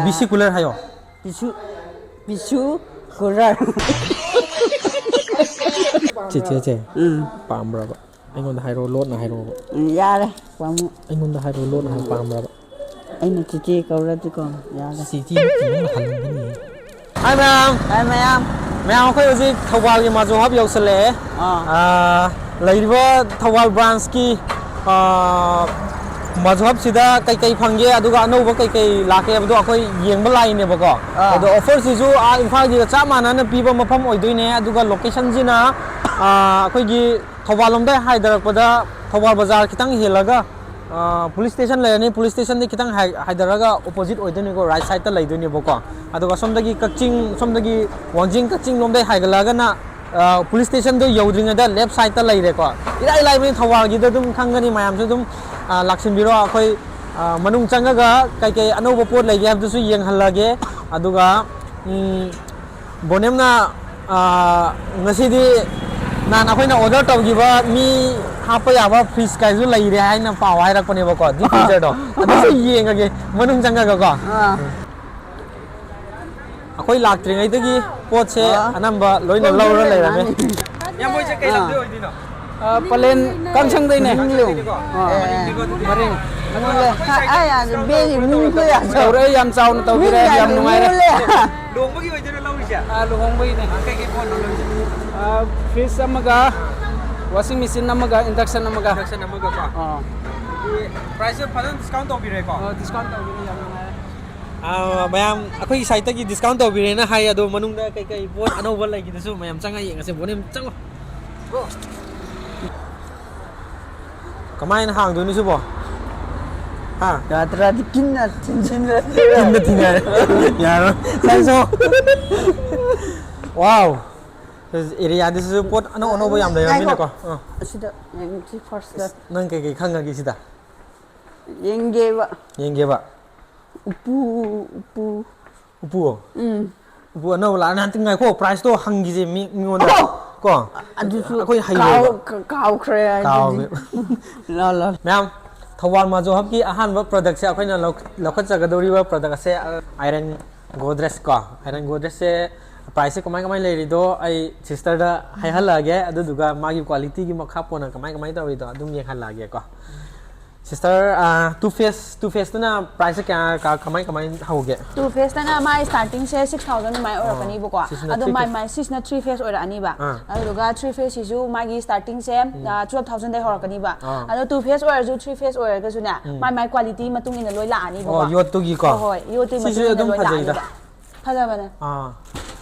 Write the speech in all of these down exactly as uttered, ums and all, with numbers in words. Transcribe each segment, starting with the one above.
ꯕꯤꯁꯤ cooler ꯍꯥꯏꯌꯣ꯫ ꯄꯤꯁꯨ, ꯄꯤꯁꯨ ꯀꯨꯂꯔ꯫ ꯆꯦ, ꯆꯦ, ꯆꯦ꯫ ꯎꯝ꯫ ꯄꯥꯝꯕ꯭ꯔꯕ? ꯑꯩꯉꯣꯟꯗ ꯍꯥꯏꯔꯛꯑꯣ, ꯂꯣꯟꯅ ꯍꯥꯏꯔꯛꯑꯣꯕ꯫ ꯎꯝ, ꯌꯥꯔꯦ, ꯄꯥꯝꯃꯨ꯫ ꯑꯩꯉꯣꯟꯗ ꯍꯥꯏꯔꯛꯑꯣ, ꯂꯣꯟꯅ ꯍꯥꯏꯔꯛꯑꯣ, ꯄꯥꯝꯕ꯭ꯔꯕ? ꯑꯩꯅ ꯆꯤꯆꯦ ꯀꯧꯔꯗꯤꯀꯣ, ꯌꯥꯔꯦ꯫ ꯆꯤꯆꯦ ꯅꯠꯇꯦ, ꯅꯪꯅ ꯍꯜꯂꯝꯒꯅꯤ꯫ ꯍꯥꯏ ꯃꯌꯥꯝ꯫ ꯍꯥꯏ ꯃꯌꯥꯝ꯫ ꯃꯌꯥꯝ, ꯑꯩꯈꯣꯏ ꯍꯧꯖꯤꯛ ꯊꯧꯕꯥꯜꯒꯤ ꯃꯥꯖꯣ ꯍꯕ ꯌꯧꯁꯜꯂꯛꯑꯦ꯫ ꯑꯥ꯫ ꯑꯥ, ꯂꯩꯔꯤꯕ ꯊꯧꯕꯥꯜ ꯕ꯭ꯔꯥꯟꯁꯀꯤ, ꯑꯥ, ꯃꯥꯖꯣ ꯍꯕꯁꯤꯗ ꯀꯩꯀꯩ ꯐꯪꯒꯦ, ꯑꯗꯨꯒ ꯑꯅꯧꯕ ꯀꯩꯀꯩ ꯂꯥꯛꯀꯦ ꯍꯥꯏꯕꯗꯣ ꯑꯩꯈꯣꯏ ꯌꯦꯡꯕ ꯂꯥꯛꯏꯅꯦꯕꯀꯣ꯫ ꯑꯥ꯫ ꯑꯗꯣ ꯑꯣꯐꯔꯁꯤꯁꯨ ꯑꯥ ꯏꯝꯐꯥꯜꯒꯤꯒ ꯆꯞ ꯃꯥꯟꯅꯅ ꯄꯤꯕ ꯃꯐꯝ ꯑꯣꯏꯗꯣꯏꯅꯦ꯫ ꯑꯗꯨꯒ ꯂꯣꯀꯦꯁꯟꯁꯤꯅ, ꯑꯥ, ꯑꯩꯈꯣꯏꯒꯤ ꯊꯧꯕꯥꯜ ꯂꯣꯝꯗ ꯍꯥꯏꯊꯔꯛꯄꯗ ꯊꯧꯕꯥꯜ ꯕꯖꯥꯔ ꯈꯤꯇꯪ ꯍꯦꯜꯂꯒ, ꯑꯥ, ꯄꯨꯂꯤꯁ ꯁ꯭ꯇꯦꯁꯟ ꯂꯩꯔꯅꯤ꯫ ꯄꯨꯂꯤꯁ ꯁ꯭ꯇꯦꯁꯟꯗꯤ ꯈꯤꯇꯪ ꯍꯥꯏ-, ꯍꯥꯏꯊꯔꯒ ꯑꯣꯄꯣꯖꯤꯠ ꯑꯣꯏꯗꯣꯏꯅꯤꯀꯣ, ꯔꯥꯏꯠ ꯁꯥꯏꯗꯇ ꯂꯩꯗꯣꯏꯅꯦꯕꯀꯣ꯫ ꯑꯗꯨꯒ ꯁꯣꯝꯗꯒꯤ ꯀꯛꯆꯤꯡ, ꯁꯣꯝꯗꯒꯤ ꯋꯥꯡꯖꯤꯡ ꯀꯛꯆꯤꯡ ꯂꯣꯝꯗꯩ ꯍꯥꯏꯒꯠꯂꯛꯑꯒꯅ, ꯑꯥ, ꯄꯨꯂꯤꯁ ꯁ꯭ꯇꯦꯁꯟꯗꯣ ꯌꯧꯗ꯭ꯔꯤꯉꯩꯗ ꯂꯦꯐ ꯁꯥꯏꯗꯇ ꯂꯩꯔꯦꯀꯣ꯫ ꯏꯔꯥꯏ ꯂꯥꯏꯕꯅꯤ, ꯊꯧꯕꯥꯜꯒꯤꯗ ꯑꯗꯨꯝ ꯈꯪꯒꯅꯤ ꯃꯌꯥꯝꯁꯨ ꯑꯗꯨꯝ, ꯑꯥ, ꯂꯥꯛꯁꯤꯟꯕꯤꯔꯣ꯫ ꯑꯩꯈꯣꯏ, ꯑꯥ, ꯃꯅꯨꯡ ꯆꯪꯉꯒ ꯀꯩꯀꯩ ꯑꯅꯧꯕ ꯄꯣꯠ ꯂꯩꯒꯦ ꯍꯥꯏꯕꯗꯨꯁꯨ ꯌꯦꯡꯍꯜꯂꯒꯦ꯫ ꯑꯗꯨꯒ, ꯎꯝ, ꯕꯣꯅꯦꯝꯅ, ꯑꯥ, ꯉꯁꯤꯗꯤ ꯅꯍꯥꯟ ꯑꯩꯈꯣꯏꯅ ꯑꯣꯔꯗꯔ ꯇꯧꯈꯤꯕ ꯃꯤ ꯍꯥꯞꯄ ꯌꯥꯕ ꯐ꯭ꯔꯤꯖ ꯀꯥꯏꯁꯨ ꯂꯩꯔꯦ ꯍꯥꯏꯅ ꯄꯥꯎ ꯍꯥꯏꯔꯛꯄꯅꯦꯕꯀꯣ, ꯗꯤꯞ ꯐ꯭ꯔꯤꯖꯔꯗꯣ꯫ ꯑꯗꯨꯁꯨ ꯌꯦꯡꯉꯒꯦ ꯃꯅꯨꯡ ꯆꯪꯉꯒꯀꯣ꯫ ꯑꯥ꯫ ꯑꯩꯈꯣꯏ ꯂꯥꯛꯇ꯭ꯔꯤꯉꯩꯗꯒꯤ ꯄꯣꯠꯁꯦ ꯑꯥ꯫ ꯑꯅꯝꯕ ꯂꯣꯏꯅ ꯂꯧꯔ ꯂꯩꯔꯝꯃꯦ꯫ ꯃꯥꯅꯤ꯫ ꯏꯌꯥꯝꯕ ꯍꯣꯏꯁꯦ ꯀꯩ ꯑꯥ꯫ ꯂꯝꯗꯩ ꯑꯣꯏꯗꯣꯏꯅꯣ? ꯑ, ꯄꯂꯦꯟ ꯀꯥꯡꯁꯪꯗꯩꯅꯦ꯫ ꯀꯥꯡꯁꯪꯗꯩꯅꯤꯀꯣ? ꯑ, ꯑꯦ, ꯑꯦ꯫ ꯃꯔꯤꯡ꯫ ꯃꯔꯤꯡ꯫ ꯃꯨꯜꯂꯦ꯫ ꯍꯥ, ꯑꯩ, ꯑꯩ, ꯕꯦꯒꯤ ꯃꯤꯡꯗꯣ ꯌꯥꯗ꯭ꯔꯣ? ꯇꯧꯔꯦ, ꯌꯥꯝ ꯆꯥꯎꯅ ꯇꯧꯕꯤꯔꯦ, ꯃꯤꯡ ꯌꯥꯝ ꯌꯥꯗ꯭ꯔꯣ? ꯅꯨꯡꯉꯥꯏꯔꯦ꯫ ꯃꯨꯜꯂꯦ꯫ ꯂꯨꯍꯣꯡꯕꯒꯤ ꯑꯣꯏꯗꯣꯏꯔꯣ ꯂꯧꯔꯤꯁꯦ? ꯑ, ꯂꯨꯍꯣꯡꯕꯒꯤꯅꯦ꯫ ꯑ, ꯀꯩꯀꯩ ꯄꯣꯠꯅꯣ ꯂꯧꯔꯤꯁꯦ? ꯑ, ꯐ꯭ꯔꯤꯖ ꯑꯃꯒ, ꯋꯥꯁꯤꯡ ꯃꯦꯆꯤꯟ ꯑꯃꯒ, ꯏꯟꯗꯛꯁꯟ ꯑꯃꯒ꯫ ꯏꯟꯗꯛꯁꯟ ꯑꯃꯒꯀꯣ? ꯑ꯫ ꯑꯗꯨꯗꯤ ꯄ꯭ꯔꯥꯏꯁꯁꯦ ꯐꯖꯅ ꯗꯤꯁꯀꯥꯎꯟ ꯇꯧꯕꯤꯔꯦꯀꯣ? ꯑ, ꯗꯤꯁꯀꯥꯎꯟ ꯇꯧꯕꯤꯔꯦ, ꯌꯥꯝ ꯅꯨꯡꯉꯥꯏꯔꯦ꯫ ꯑ, ꯃꯌꯥꯝ ꯑꯩꯈꯣꯏꯒꯤ ꯁꯥꯏꯠꯇꯒꯤ ꯗꯤꯁꯀꯥꯎꯟ ꯇꯧꯕꯤꯔꯦꯅ ꯍꯥꯏ, ꯑꯗꯣ ꯃꯅꯨꯡꯗ ꯀꯩꯀꯩ ꯄꯣꯠ ꯑꯅꯧꯕ ꯂꯩꯒꯦꯗꯨꯁꯨ ꯃꯌꯥꯝ ꯆꯪꯉ ꯌꯦꯡꯉꯁꯦ꯫ ꯕꯣꯅꯦꯝ, ꯆꯪꯉꯣ꯫ ꯀꯃꯥꯏꯅ ꯍꯥꯡꯗꯣꯏꯅꯣ ꯁꯤꯕꯣ? ꯍꯥ? ꯌꯥꯗ꯭ꯔꯗꯤ ꯀꯤꯟꯅ ꯊꯤꯟꯖꯤꯟꯗ꯭ꯔꯗꯤ꯫ ꯀꯤꯟꯅ ꯊꯤꯟꯖꯤꯟ ꯌꯥꯔꯣꯏ꯫ ꯁꯥꯏꯁꯣ꯫ ꯋꯥꯎ꯫ ꯑꯦꯔꯤꯌꯥꯗꯁꯨ ꯄꯣꯠ ꯑꯅꯧ ꯑꯅꯧꯕ ꯌꯥꯝ ꯂꯩꯔꯝꯃꯤꯅꯀꯣ꯫ ꯉꯥꯏꯈꯣ꯫ ꯑꯥ꯫ ꯑꯁꯤꯗ ꯌꯦꯡꯁꯤ ꯐꯥꯔꯁꯇ꯫ ꯅꯪ ꯀꯩꯀꯩ ꯈꯪꯉꯒꯦ ꯁꯤꯗ? ꯌꯦꯡꯒꯦꯕ꯫ ꯌꯦꯡꯒꯦꯕ꯫ ꯎꯄꯨ, ꯎꯄꯨ꯫ ꯎꯄꯨ? ꯎꯝ꯫ ꯎꯄꯨ ꯑꯅꯧꯕ ꯂꯥꯛꯑꯅꯤ꯫ ꯍꯟꯇꯛ ꯉꯥꯏꯈꯣ, ꯄ꯭ꯔꯥꯏꯁꯇꯣ ꯍꯪꯈꯤꯁꯦ ꯃꯤ, ꯃꯤꯉꯣꯟꯗ꯫ ꯑꯣ! ꯀꯣ? ꯑꯗꯨꯁꯨ ꯑꯩꯈꯣꯏ ꯍꯩꯔꯣꯏꯕ꯫ ꯀꯥꯎ-, ꯀꯥꯎꯈ꯭ꯔꯦ ꯑꯗꯨꯗꯤ꯫ ꯀꯥꯎꯋꯦ꯫ ꯂꯥ, ꯂꯥ꯫ ꯃꯌꯥꯝ, ꯊꯧꯕꯥꯜ ꯃꯥꯖꯣ ꯍꯕꯀꯤ ꯑꯍꯥꯟꯕ ꯄ꯭ꯔꯗꯛꯁꯦ ꯑꯩꯈꯣꯏꯅ ꯂꯧ- ꯂꯧꯈꯠꯆꯒꯗꯧꯔꯤꯕ ꯄ꯭ꯔꯗꯛ ꯑꯁꯦ ꯑꯥꯏꯔꯟ ꯒꯣꯗ꯭ꯔꯦꯖ ꯀꯣ꯫ ꯑꯥꯏꯔꯟ ꯒꯣꯗ꯭ꯔꯦꯖꯁꯦ ꯄ꯭ꯔꯥꯏꯁꯁꯦ ꯀꯃꯥꯏ ꯀꯃꯥꯏꯅ ꯂꯩꯔꯤꯗꯣ ꯑꯩ ꯁꯤꯁꯇꯔꯗ ꯍꯥꯏꯍꯜꯂꯛꯑꯒꯦ, ꯑꯗꯨꯗꯨꯒ ꯃꯥꯒꯤ ꯀ꯭ꯋꯥꯂꯤꯇꯤꯒꯤ ꯃꯈꯥ ꯄꯣꯟꯅ ꯀꯃꯥꯏ ꯀꯃꯥꯏꯅ ꯇꯧꯔꯤꯗꯣ ꯑꯗꯨꯝ ꯌꯦꯡꯍꯜꯂꯛꯑꯒꯦꯀꯣ꯫ ꯁꯤꯁꯇꯔ, ꯇꯨ ꯐꯦꯁ, ꯇꯨ ꯐꯦꯁꯇꯨꯅ ꯄ꯭ꯔꯥꯏꯁꯁꯦ ꯀꯌꯥ, ꯀ- ꯀꯃꯥꯏ ꯀꯃꯥꯏꯅ ꯍꯧꯒꯦ? ꯇꯨ ꯐꯦꯁꯇꯅ ꯃꯥꯏ ꯁ꯭ꯇꯥꯔꯇꯤꯡꯁꯦ ꯁꯤꯛꯁ ꯊꯥꯎꯖꯟ ꯑꯗꯨꯃꯥꯏꯅ ꯑꯣꯏꯔꯛꯀꯅꯤꯕꯀꯣ꯫ ꯁꯤꯁꯤꯅ ꯑꯗꯣ three ꯃꯥꯏ phase꯫ ꯃꯥꯏ ꯁꯤꯁꯤꯅ ꯊ꯭ꯔꯤ ꯐꯦꯁ ꯑꯣꯏꯔꯛꯑꯅꯤꯕ꯫ ꯑꯥ꯫ ꯑꯗꯨꯗꯨꯒ ꯊ꯭ꯔꯤ ꯐꯦꯁꯁꯤꯁꯨ ꯃꯥꯒꯤ ꯁ꯭ꯇꯥꯔꯇꯤꯡꯁꯦ ꯇꯨꯋꯦꯜꯞ ꯊꯥꯎꯖꯟꯗꯩ ꯍꯧꯔꯛꯀꯅꯤꯕ꯫ ꯑꯥ꯫ ꯑꯗꯣ ꯇꯨ ꯐꯦꯁ ꯑꯣꯏꯔꯁꯨ ꯊ꯭ꯔꯤ ꯐꯦꯁ ꯑꯣꯏꯔꯒꯁꯨꯅꯦ, ꯃꯥꯏ ꯃꯥꯏ ꯀ꯭ꯋꯥꯂꯤꯇꯤ ꯃꯇꯨꯡ ꯏꯟꯅ ꯂꯣꯏ ꯂꯥꯛꯑꯅꯤꯕꯀꯣ꯫ ꯑꯣ, ꯌꯣꯠꯇꯨꯒꯤꯀꯣ? ꯍꯣꯏ ꯍꯣꯏ, ꯌꯣꯠꯇꯨꯒꯤ ꯁꯤꯁꯨ ꯃꯇꯨꯡ ꯏꯟꯅ ꯑꯗꯨꯝ ꯂꯣꯏ ꯐꯖꯩꯗ꯫ ꯂꯥꯛꯑꯅꯤꯕ꯫ ꯐꯖꯕꯅꯦ꯫ ꯑꯥ,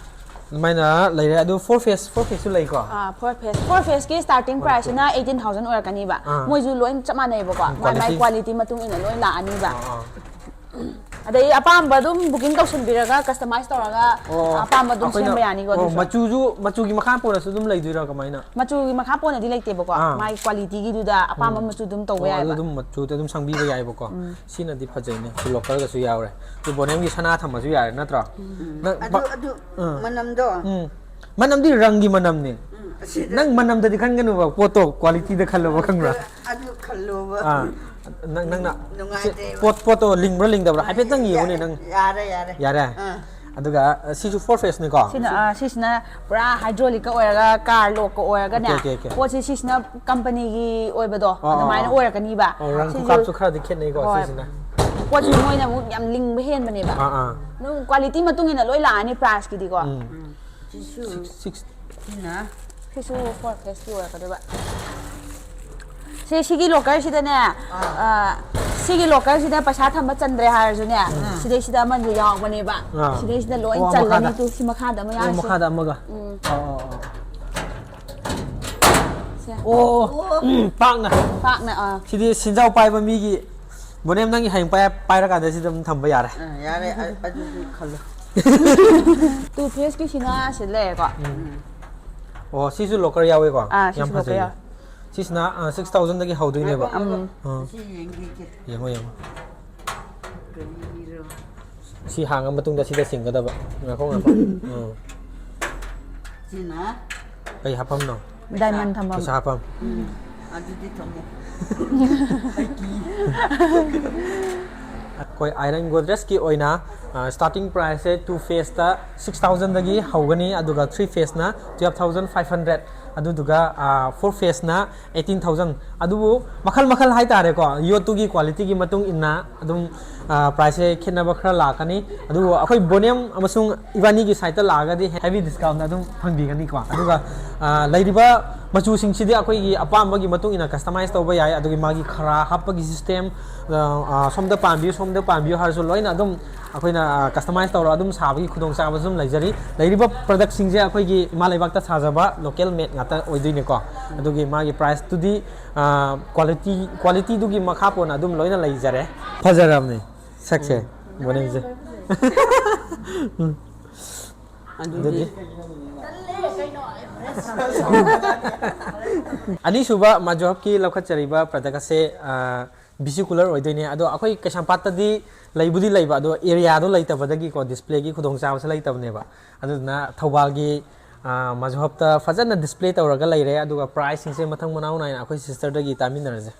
ꯑꯗꯨꯃꯥꯏꯅ ꯂꯩꯔꯦ꯫ ꯑꯗꯨ ꯐꯣꯔ ꯐꯦꯁ, ꯐꯣꯔ ꯐꯦꯁꯁꯨ ꯂꯩꯀꯣ? ꯐꯣꯔ ꯐꯦꯁ, ꯐꯣꯔ ꯐꯦꯁꯀꯤ ꯁ꯭ꯇꯥꯔꯇꯤꯡ ꯄ꯭ꯔꯥꯏꯁꯁꯤꯅ ꯑꯩꯠꯇꯤꯟ ꯊꯥꯎꯖꯟ ꯑꯣꯏꯔꯛꯀꯅꯤꯕ꯫ ꯑꯥ꯫ ꯃꯣꯏꯁꯨ ꯂꯣꯏ ꯆꯞ ꯃꯥꯟꯅꯩꯕꯀꯣ, ꯃꯥꯏ ꯃꯥꯏ ꯀ꯭ꯋꯥꯂꯤꯇꯤ? ꯀ꯭ꯋꯥꯂꯤꯇꯤ ꯃꯇꯨꯡ ꯏꯟꯅ ꯂꯣꯏ ꯂꯥꯛꯑꯅꯤꯕ꯫ ꯑꯥ, ꯑꯥ꯫ ꯑꯗꯩ ꯑꯄꯥꯝꯕ ꯑꯗꯨꯝ ꯕꯨꯀꯤꯡ ꯇꯧꯁꯤꯟꯕꯤꯔꯒ, ꯀꯁꯇꯃꯥꯏꯁ ꯇꯧꯔꯒ ꯑꯣ, ꯑꯄꯥꯝꯕ ꯑꯗꯨꯝ ꯑꯩꯈꯣꯏꯅ- ꯁꯦꯝꯕ ꯌꯥꯅꯤꯀꯣ꯫ ꯑꯣ, ꯑꯗꯨꯁꯨ ꯃꯆꯨꯁꯨ, ꯃꯆꯨꯒꯤ ꯃꯈꯥ ꯄꯣꯟꯅꯁꯨ ꯑꯗꯨꯝ ꯂꯩꯗꯣꯏꯔꯥ ꯀꯃꯥꯏꯅ? ꯃꯆꯨꯒꯤ ꯃꯈꯥ ꯄꯣꯟꯅꯗꯤ ꯂꯩꯇꯦꯕꯀꯣ, ꯑꯥ꯫ ꯃꯥꯒꯤ ꯀ꯭ꯋꯥꯂꯤꯇꯤꯒꯤꯗꯨꯗ ꯑꯄꯥꯝꯕ ꯃꯆꯨ ꯑꯗꯨꯝ ꯇꯧꯕ ꯑꯣ, ꯑꯗꯨ ꯌꯥꯏꯑꯕ꯫ ꯑꯗꯨꯝ ꯃꯆꯨꯗ ꯑꯗꯨꯝ ꯁꯪꯕꯤꯕ ꯌꯥꯏꯑꯕꯀꯣ꯫ ꯁꯤꯅꯗꯤ ꯐꯖꯩꯅꯦ, ꯁꯤ ꯂꯣꯀꯔꯒꯁꯨ ꯌꯥꯎꯔꯦ꯫ ꯑꯗꯨ ꯕꯣꯅꯦꯝꯒꯤ ꯁꯅꯥ ꯊꯝꯃꯁꯨ ꯌꯥꯔꯦ ꯅꯠꯇ꯭ꯔꯣ? ꯅꯪ ꯑꯗꯨ ꯕ- ꯑꯗꯨ ꯑꯥ꯫ ꯃꯅꯝꯗꯣ ꯎꯝ, ꯃꯅꯝꯗꯤ ꯔꯪꯒꯤ ꯃꯅꯝꯅꯦ꯫ ꯎꯝ, ꯑꯁꯤꯗ ꯅꯪ ꯃꯅꯝꯗꯗꯤ ꯈꯟꯒꯅꯨꯕ, ꯄꯣꯠꯇꯣ ꯀ꯭ꯋꯥꯂꯤꯇꯤꯗ ꯈꯜꯂꯣꯕ, ꯈꯪꯕ꯭ꯔꯥ? ꯑꯗꯨ ꯈꯜꯂꯣꯕ꯫ ꯑꯥ, ꯅꯪ ꯅꯪꯅ ꯅꯨꯡꯉꯥꯏꯇꯦꯕ꯫ ꯄꯣꯠ ꯄꯣꯠꯇꯣ ꯂꯤꯡꯕ꯭ꯔꯥ ꯂꯤꯡꯗꯕ꯭ꯔꯥ ꯍꯥꯏꯐꯦꯠꯇꯪ ꯌꯦꯡꯉꯨꯅꯦ ꯅꯪ꯫ ꯌꯥꯔꯦ ꯌꯥꯔꯦ꯫ ꯌꯥꯔꯦ? ꯑꯥ꯫ ꯑꯗꯨꯒ ꯑ, ꯁꯤꯁꯨ ꯐꯣꯔ ꯐꯦꯁꯅꯤꯀꯣ? ꯁꯤꯅ ꯑꯥ, ꯁꯤꯁꯤꯅ ꯄꯨꯔꯥ ꯍꯥꯏꯗ꯭ꯔꯣꯂꯤꯛꯀ ꯑꯣꯏꯔꯒ ꯀꯥꯔ ꯂꯣꯛꯀ ꯑꯣꯏꯔꯒꯅꯦ, Okay, okay, okay. ꯄꯣꯠꯁꯦ ꯁꯤꯁꯤꯅ ꯀꯝꯄꯅꯤꯒꯤ ꯑꯣꯏꯕꯗꯣ ꯑꯣ, ꯑꯗꯨꯃꯥꯏꯅ ꯑꯣ꯫ ꯑꯣꯏꯔꯛꯀꯅꯤꯕ꯫ ꯑꯣ, ꯔꯪ ꯁꯤꯁꯨ- ꯈꯨꯀꯥꯞꯁꯨ ꯈꯔꯗꯤ ꯈꯦꯠꯅꯩꯀꯣ ꯍꯣꯏ꯫ ꯁꯤꯁꯤꯅ꯫ ꯄꯣꯠꯁꯤ ꯃꯣꯏꯅ ꯑꯃꯨꯛ ꯌꯥꯝ ꯂꯤꯡꯕ ꯍꯦꯟꯕꯅꯦꯕ꯫ ꯑꯥ, ꯑꯥ꯫ ꯑꯗꯨꯝ ꯀ꯭ꯋꯥꯂꯤꯇꯤ ꯃꯇꯨꯡ ꯏꯟꯅ ꯂꯣꯏ ꯂꯥꯛꯑꯅꯤ ꯄ꯭ꯔꯥꯏꯁꯀꯤꯗꯤꯀꯣ꯫ ꯎꯝ꯫ ꯁꯤꯁꯨ ꯁꯤꯛꯁ- ꯁꯤꯅ ꯁꯤꯁꯨ ꯐꯣꯔ ꯐꯦꯁꯀꯤ ꯑꯣꯏꯔꯛꯀꯗꯣꯏꯕ꯫ ꯁꯤ ꯁꯤꯒꯤ ꯂꯣꯀꯔꯁꯤꯗꯅꯦ, ꯑ, ꯁꯤꯒꯤ ꯂꯣꯀꯔꯁꯤꯗ ꯄꯩꯁꯥ ꯊꯝꯕ ꯆꯟꯗ꯭ꯔꯦ ꯍꯥꯏꯔꯁꯨꯅꯦ, ꯁꯤꯗꯩꯁꯤꯗ ꯑꯃꯁꯨ ꯌꯥꯎꯕꯅꯦꯕ꯫ ꯑꯥ꯫ ꯁꯤꯗꯩꯁꯤꯗ ꯂꯣꯏ ꯑꯣ, ꯆꯜꯂꯅꯤ꯫ ꯃꯈꯥꯗ꯫ ꯇꯨ ꯁꯤ ꯃꯈꯥꯗ ꯑꯃ ꯑꯣ, ꯌꯥꯎꯔꯤꯁꯦ꯫ ꯃꯈꯥꯗ ꯑꯃꯒ꯫ ꯎꯝ꯫ ꯑꯣ, ꯑꯣ, ꯑꯣ꯫ ꯁꯦ꯫ ꯑꯣ, ꯎꯝ, ꯄꯥꯛꯅ꯫ ꯄꯥꯛꯅ ꯑꯥ꯫ ꯁꯤꯗꯤ ꯁꯦꯟꯖꯥꯎ ꯄꯥꯏꯕ ꯃꯤꯒꯤ ꯕꯣꯅꯦꯝ ꯅꯪꯒꯤ ꯍꯌꯦꯡ ꯄꯥꯏ-, ꯄꯥꯏꯔꯀꯥꯟꯗ ꯁꯤꯗ ꯑꯗꯨꯝ ꯊꯝꯕ ꯌꯥꯔꯦ꯫ ꯑꯥ, ꯌꯥꯔꯦ꯫ ꯑ- ꯑꯗꯨꯁꯨ ꯈꯜꯂꯣ꯫ ꯇꯨ ꯐꯦꯁꯀꯤꯁꯤꯅ ꯁꯤ ꯂꯩꯔꯦꯀꯣ꯫ ꯑꯣ, ꯁꯤꯁꯨ ꯂꯣꯀꯔ ꯌꯥꯎꯋꯦꯀꯣ? ꯑꯥ, ꯁꯤꯁꯨ ꯌꯥꯝ ꯂꯣꯀꯔ ꯐꯖꯩꯌꯦ꯫ ꯌꯥꯎꯋꯦ꯫ ꯁꯤꯁꯤꯅ, ꯑ, ꯁꯤꯛꯁ ꯊꯥꯎꯖꯟꯗꯒꯤ ꯍꯧꯗꯣꯏꯅꯦꯕ꯫ ꯉꯥꯏꯈꯣ, ꯉꯥꯏꯈꯣ꯫ ꯎꯝ꯫ ꯑꯥ꯫ ꯁꯤ ꯌꯦꯡꯈꯤꯒꯦ꯫ ꯌꯦꯡꯉꯣ, ꯌꯦꯡꯉꯣ꯫ ꯀꯔꯤꯔꯣ? ꯁꯤ ꯍꯥꯡꯉ ꯃꯇꯨꯡꯗ ꯁꯤꯗ ꯁꯤꯡꯒꯗꯕ꯫ ꯉꯥꯏꯈꯣ, ꯉꯥꯏꯈꯣ꯫ ꯑꯥ꯫ ꯁꯤꯅ ꯀꯩ ꯍꯥꯞꯐꯝꯅꯣ? ꯗꯥꯏꯃꯟ ꯊꯝꯐꯝ꯫ ꯄꯩꯁꯥ ꯍꯥꯞꯐꯝ꯫ ꯑꯗꯨꯗꯤ ꯊꯝꯃꯣ꯫ ꯑꯩꯈꯣꯏ ꯑꯥꯏꯔꯟ ꯒꯣꯗ꯭ꯔꯦꯖꯀꯤ ꯑꯣꯏꯅ ꯁ꯭ꯇꯥꯔꯇꯤꯡ ꯄ꯭ꯔꯥꯏꯁꯁꯦ ꯇꯨ ꯐꯦꯁꯇ ꯁꯤꯛꯁ ꯊꯥꯎꯖꯟꯗꯒꯤ ꯍꯧꯒꯅꯤ, ꯑꯗꯨꯒ ꯊ꯭ꯔꯤ ꯐꯦꯁꯅ ꯇꯨꯌꯦꯜꯞ ꯊꯥꯎꯖꯟ ꯐꯥꯏꯚ ꯍꯟꯗ꯭ꯔꯦꯠ, ꯑꯗꯨꯗꯨꯒ ꯐꯣꯔ ꯐꯦꯁꯅ ꯑꯩꯠꯇꯤꯟ ꯊꯥꯎꯖꯟ꯫ ꯑꯗꯨꯕꯨ ꯃꯈꯜ ꯃꯈꯜ ꯍꯥꯏꯇꯥꯔꯦꯀꯣ, ꯌꯣꯠꯇꯨꯒꯤ ꯀ꯭ꯋꯥꯂꯤꯇꯤꯒꯤ ꯃꯇꯨꯡ ꯏꯟꯅ ꯑꯗꯨꯝ ꯄ꯭ꯔꯥꯏꯁꯁꯦ ꯈꯦꯠꯅꯕ ꯈꯔ ꯂꯥꯛꯀꯅꯤ꯫ ꯑꯗꯨꯕꯨ ꯑꯩꯈꯣꯏ ꯕꯣꯅꯦꯝ ꯑꯃꯁꯨꯡ ꯏꯕꯥꯅꯤꯒꯤ ꯁꯥꯏꯠꯇ ꯂꯥꯛꯑꯒꯗꯤ ꯍꯦꯚꯤ ꯗꯤꯁꯀꯥꯎꯟ ꯑꯗꯨꯝ ꯐꯪꯕꯤꯒꯅꯤꯀꯣ꯫ ꯑꯗꯨꯒ ꯂꯩꯔꯤꯕ ꯃꯆꯨꯁꯤꯡꯁꯤꯗꯤ ꯑꯩꯈꯣꯏꯒꯤ ꯑꯄꯥꯝꯕꯒꯤ ꯃꯇꯨꯡ ꯏꯟꯅ ꯀꯁꯇꯃꯥꯏꯁ ꯇꯧꯕ ꯌꯥꯏ꯫ ꯑꯗꯨꯒꯤ ꯃꯥꯒꯤ ꯈꯔꯥ ꯍꯥꯞꯄꯒꯤ ꯁꯤꯁꯇꯦꯝ, ꯁꯣꯝꯗ ꯄꯥꯟꯕꯤꯌꯨ, ꯁꯣꯝꯗ ꯄꯥꯟꯕꯤꯌꯨ ꯍꯥꯏꯔꯁꯨ ꯂꯣꯏꯅ ꯑꯗꯨꯝ ꯑꯩꯈꯣꯏꯅ ꯀꯁꯇꯃꯥꯏꯁ ꯇꯧꯔꯒ ꯑꯗꯨꯝ ꯁꯥꯕꯒꯤ ꯈꯨꯗꯣꯡꯆꯥꯕꯁꯨ ꯑꯗꯨꯝ ꯂꯩꯖꯔꯤ꯫ ꯂꯩꯔꯤꯕ ꯄ꯭ꯔꯗꯛꯁꯤꯡꯁꯦ ꯑꯩꯈꯣꯏꯒꯤ ꯏꯃꯥ ꯂꯩꯕꯥꯛꯇ ꯁꯥꯖꯕ ꯂꯣꯀꯦꯜ ꯃꯦꯗ ꯉꯥꯛꯇ ꯑꯣꯏꯗꯣꯏꯅꯦꯀꯣ꯫ ꯑꯗꯨꯒꯤ ꯃꯥꯒꯤ ꯄ꯭ꯔꯥꯏꯁꯇꯨꯗꯤ ꯀ꯭ꯋꯥꯂꯤꯇꯤ, ꯀ꯭ꯋꯥꯂꯤꯇꯤꯗꯨꯒꯤ ꯃꯈꯥ ꯄꯣꯟꯅ ꯑꯗꯨꯝ ꯂꯣꯏꯅ ꯂꯩꯖꯔꯦ꯫ ꯐꯖꯔꯕꯅꯤ ꯁꯛꯁꯦ, ꯕꯣꯅꯦꯝꯁꯦ꯫ ꯑꯗꯨꯗꯤ ꯑꯗꯨꯗꯤ ꯑꯅꯤꯁꯨꯕ ꯃꯥꯖꯣꯍꯕꯀꯤ ꯂꯧꯈꯠꯆꯔꯤꯕ ꯄ꯭ꯔꯗꯛ ꯑꯁꯦ ꯕꯤ ꯁꯤ ꯀꯨꯂꯔ ꯑꯣꯏꯗꯣꯏꯅꯦ꯫ ꯑꯗꯣ ꯑꯩꯈꯣꯏ ꯀꯩꯁꯥꯝꯄꯥꯠꯇꯗꯤ ꯂꯩꯕꯨꯗꯤ ꯂꯩꯕ, ꯑꯗꯣ ꯑꯦꯔꯤꯌꯥꯗꯣ ꯂꯩꯇꯕꯗꯒꯤꯀꯣ ꯗꯤꯁꯄ꯭ꯂꯦꯒꯤ ꯈꯨꯗꯣꯡꯆꯥꯕꯁꯦ ꯂꯩꯇꯕꯅꯦꯕ꯫ ꯑꯗꯨꯗꯨꯅ ꯊꯧꯕꯥꯜꯒꯤ ꯃꯥꯖꯣꯍꯕꯇ ꯐꯖꯅ ꯗꯤꯁꯄ꯭ꯂꯦ ꯇꯧꯔꯒ ꯂꯩꯔꯦ꯫ ꯑꯗꯨꯒ ꯄ꯭ꯔꯥꯏꯁꯁꯤꯡꯁꯦ ꯃꯊꯪ ꯃꯅꯥꯎ ꯅꯥꯏꯅ ꯑꯩꯈꯣꯏ ꯁꯤꯁꯇꯔꯗꯒꯤ ꯇꯥꯃꯤꯟꯅꯔꯁꯦ꯫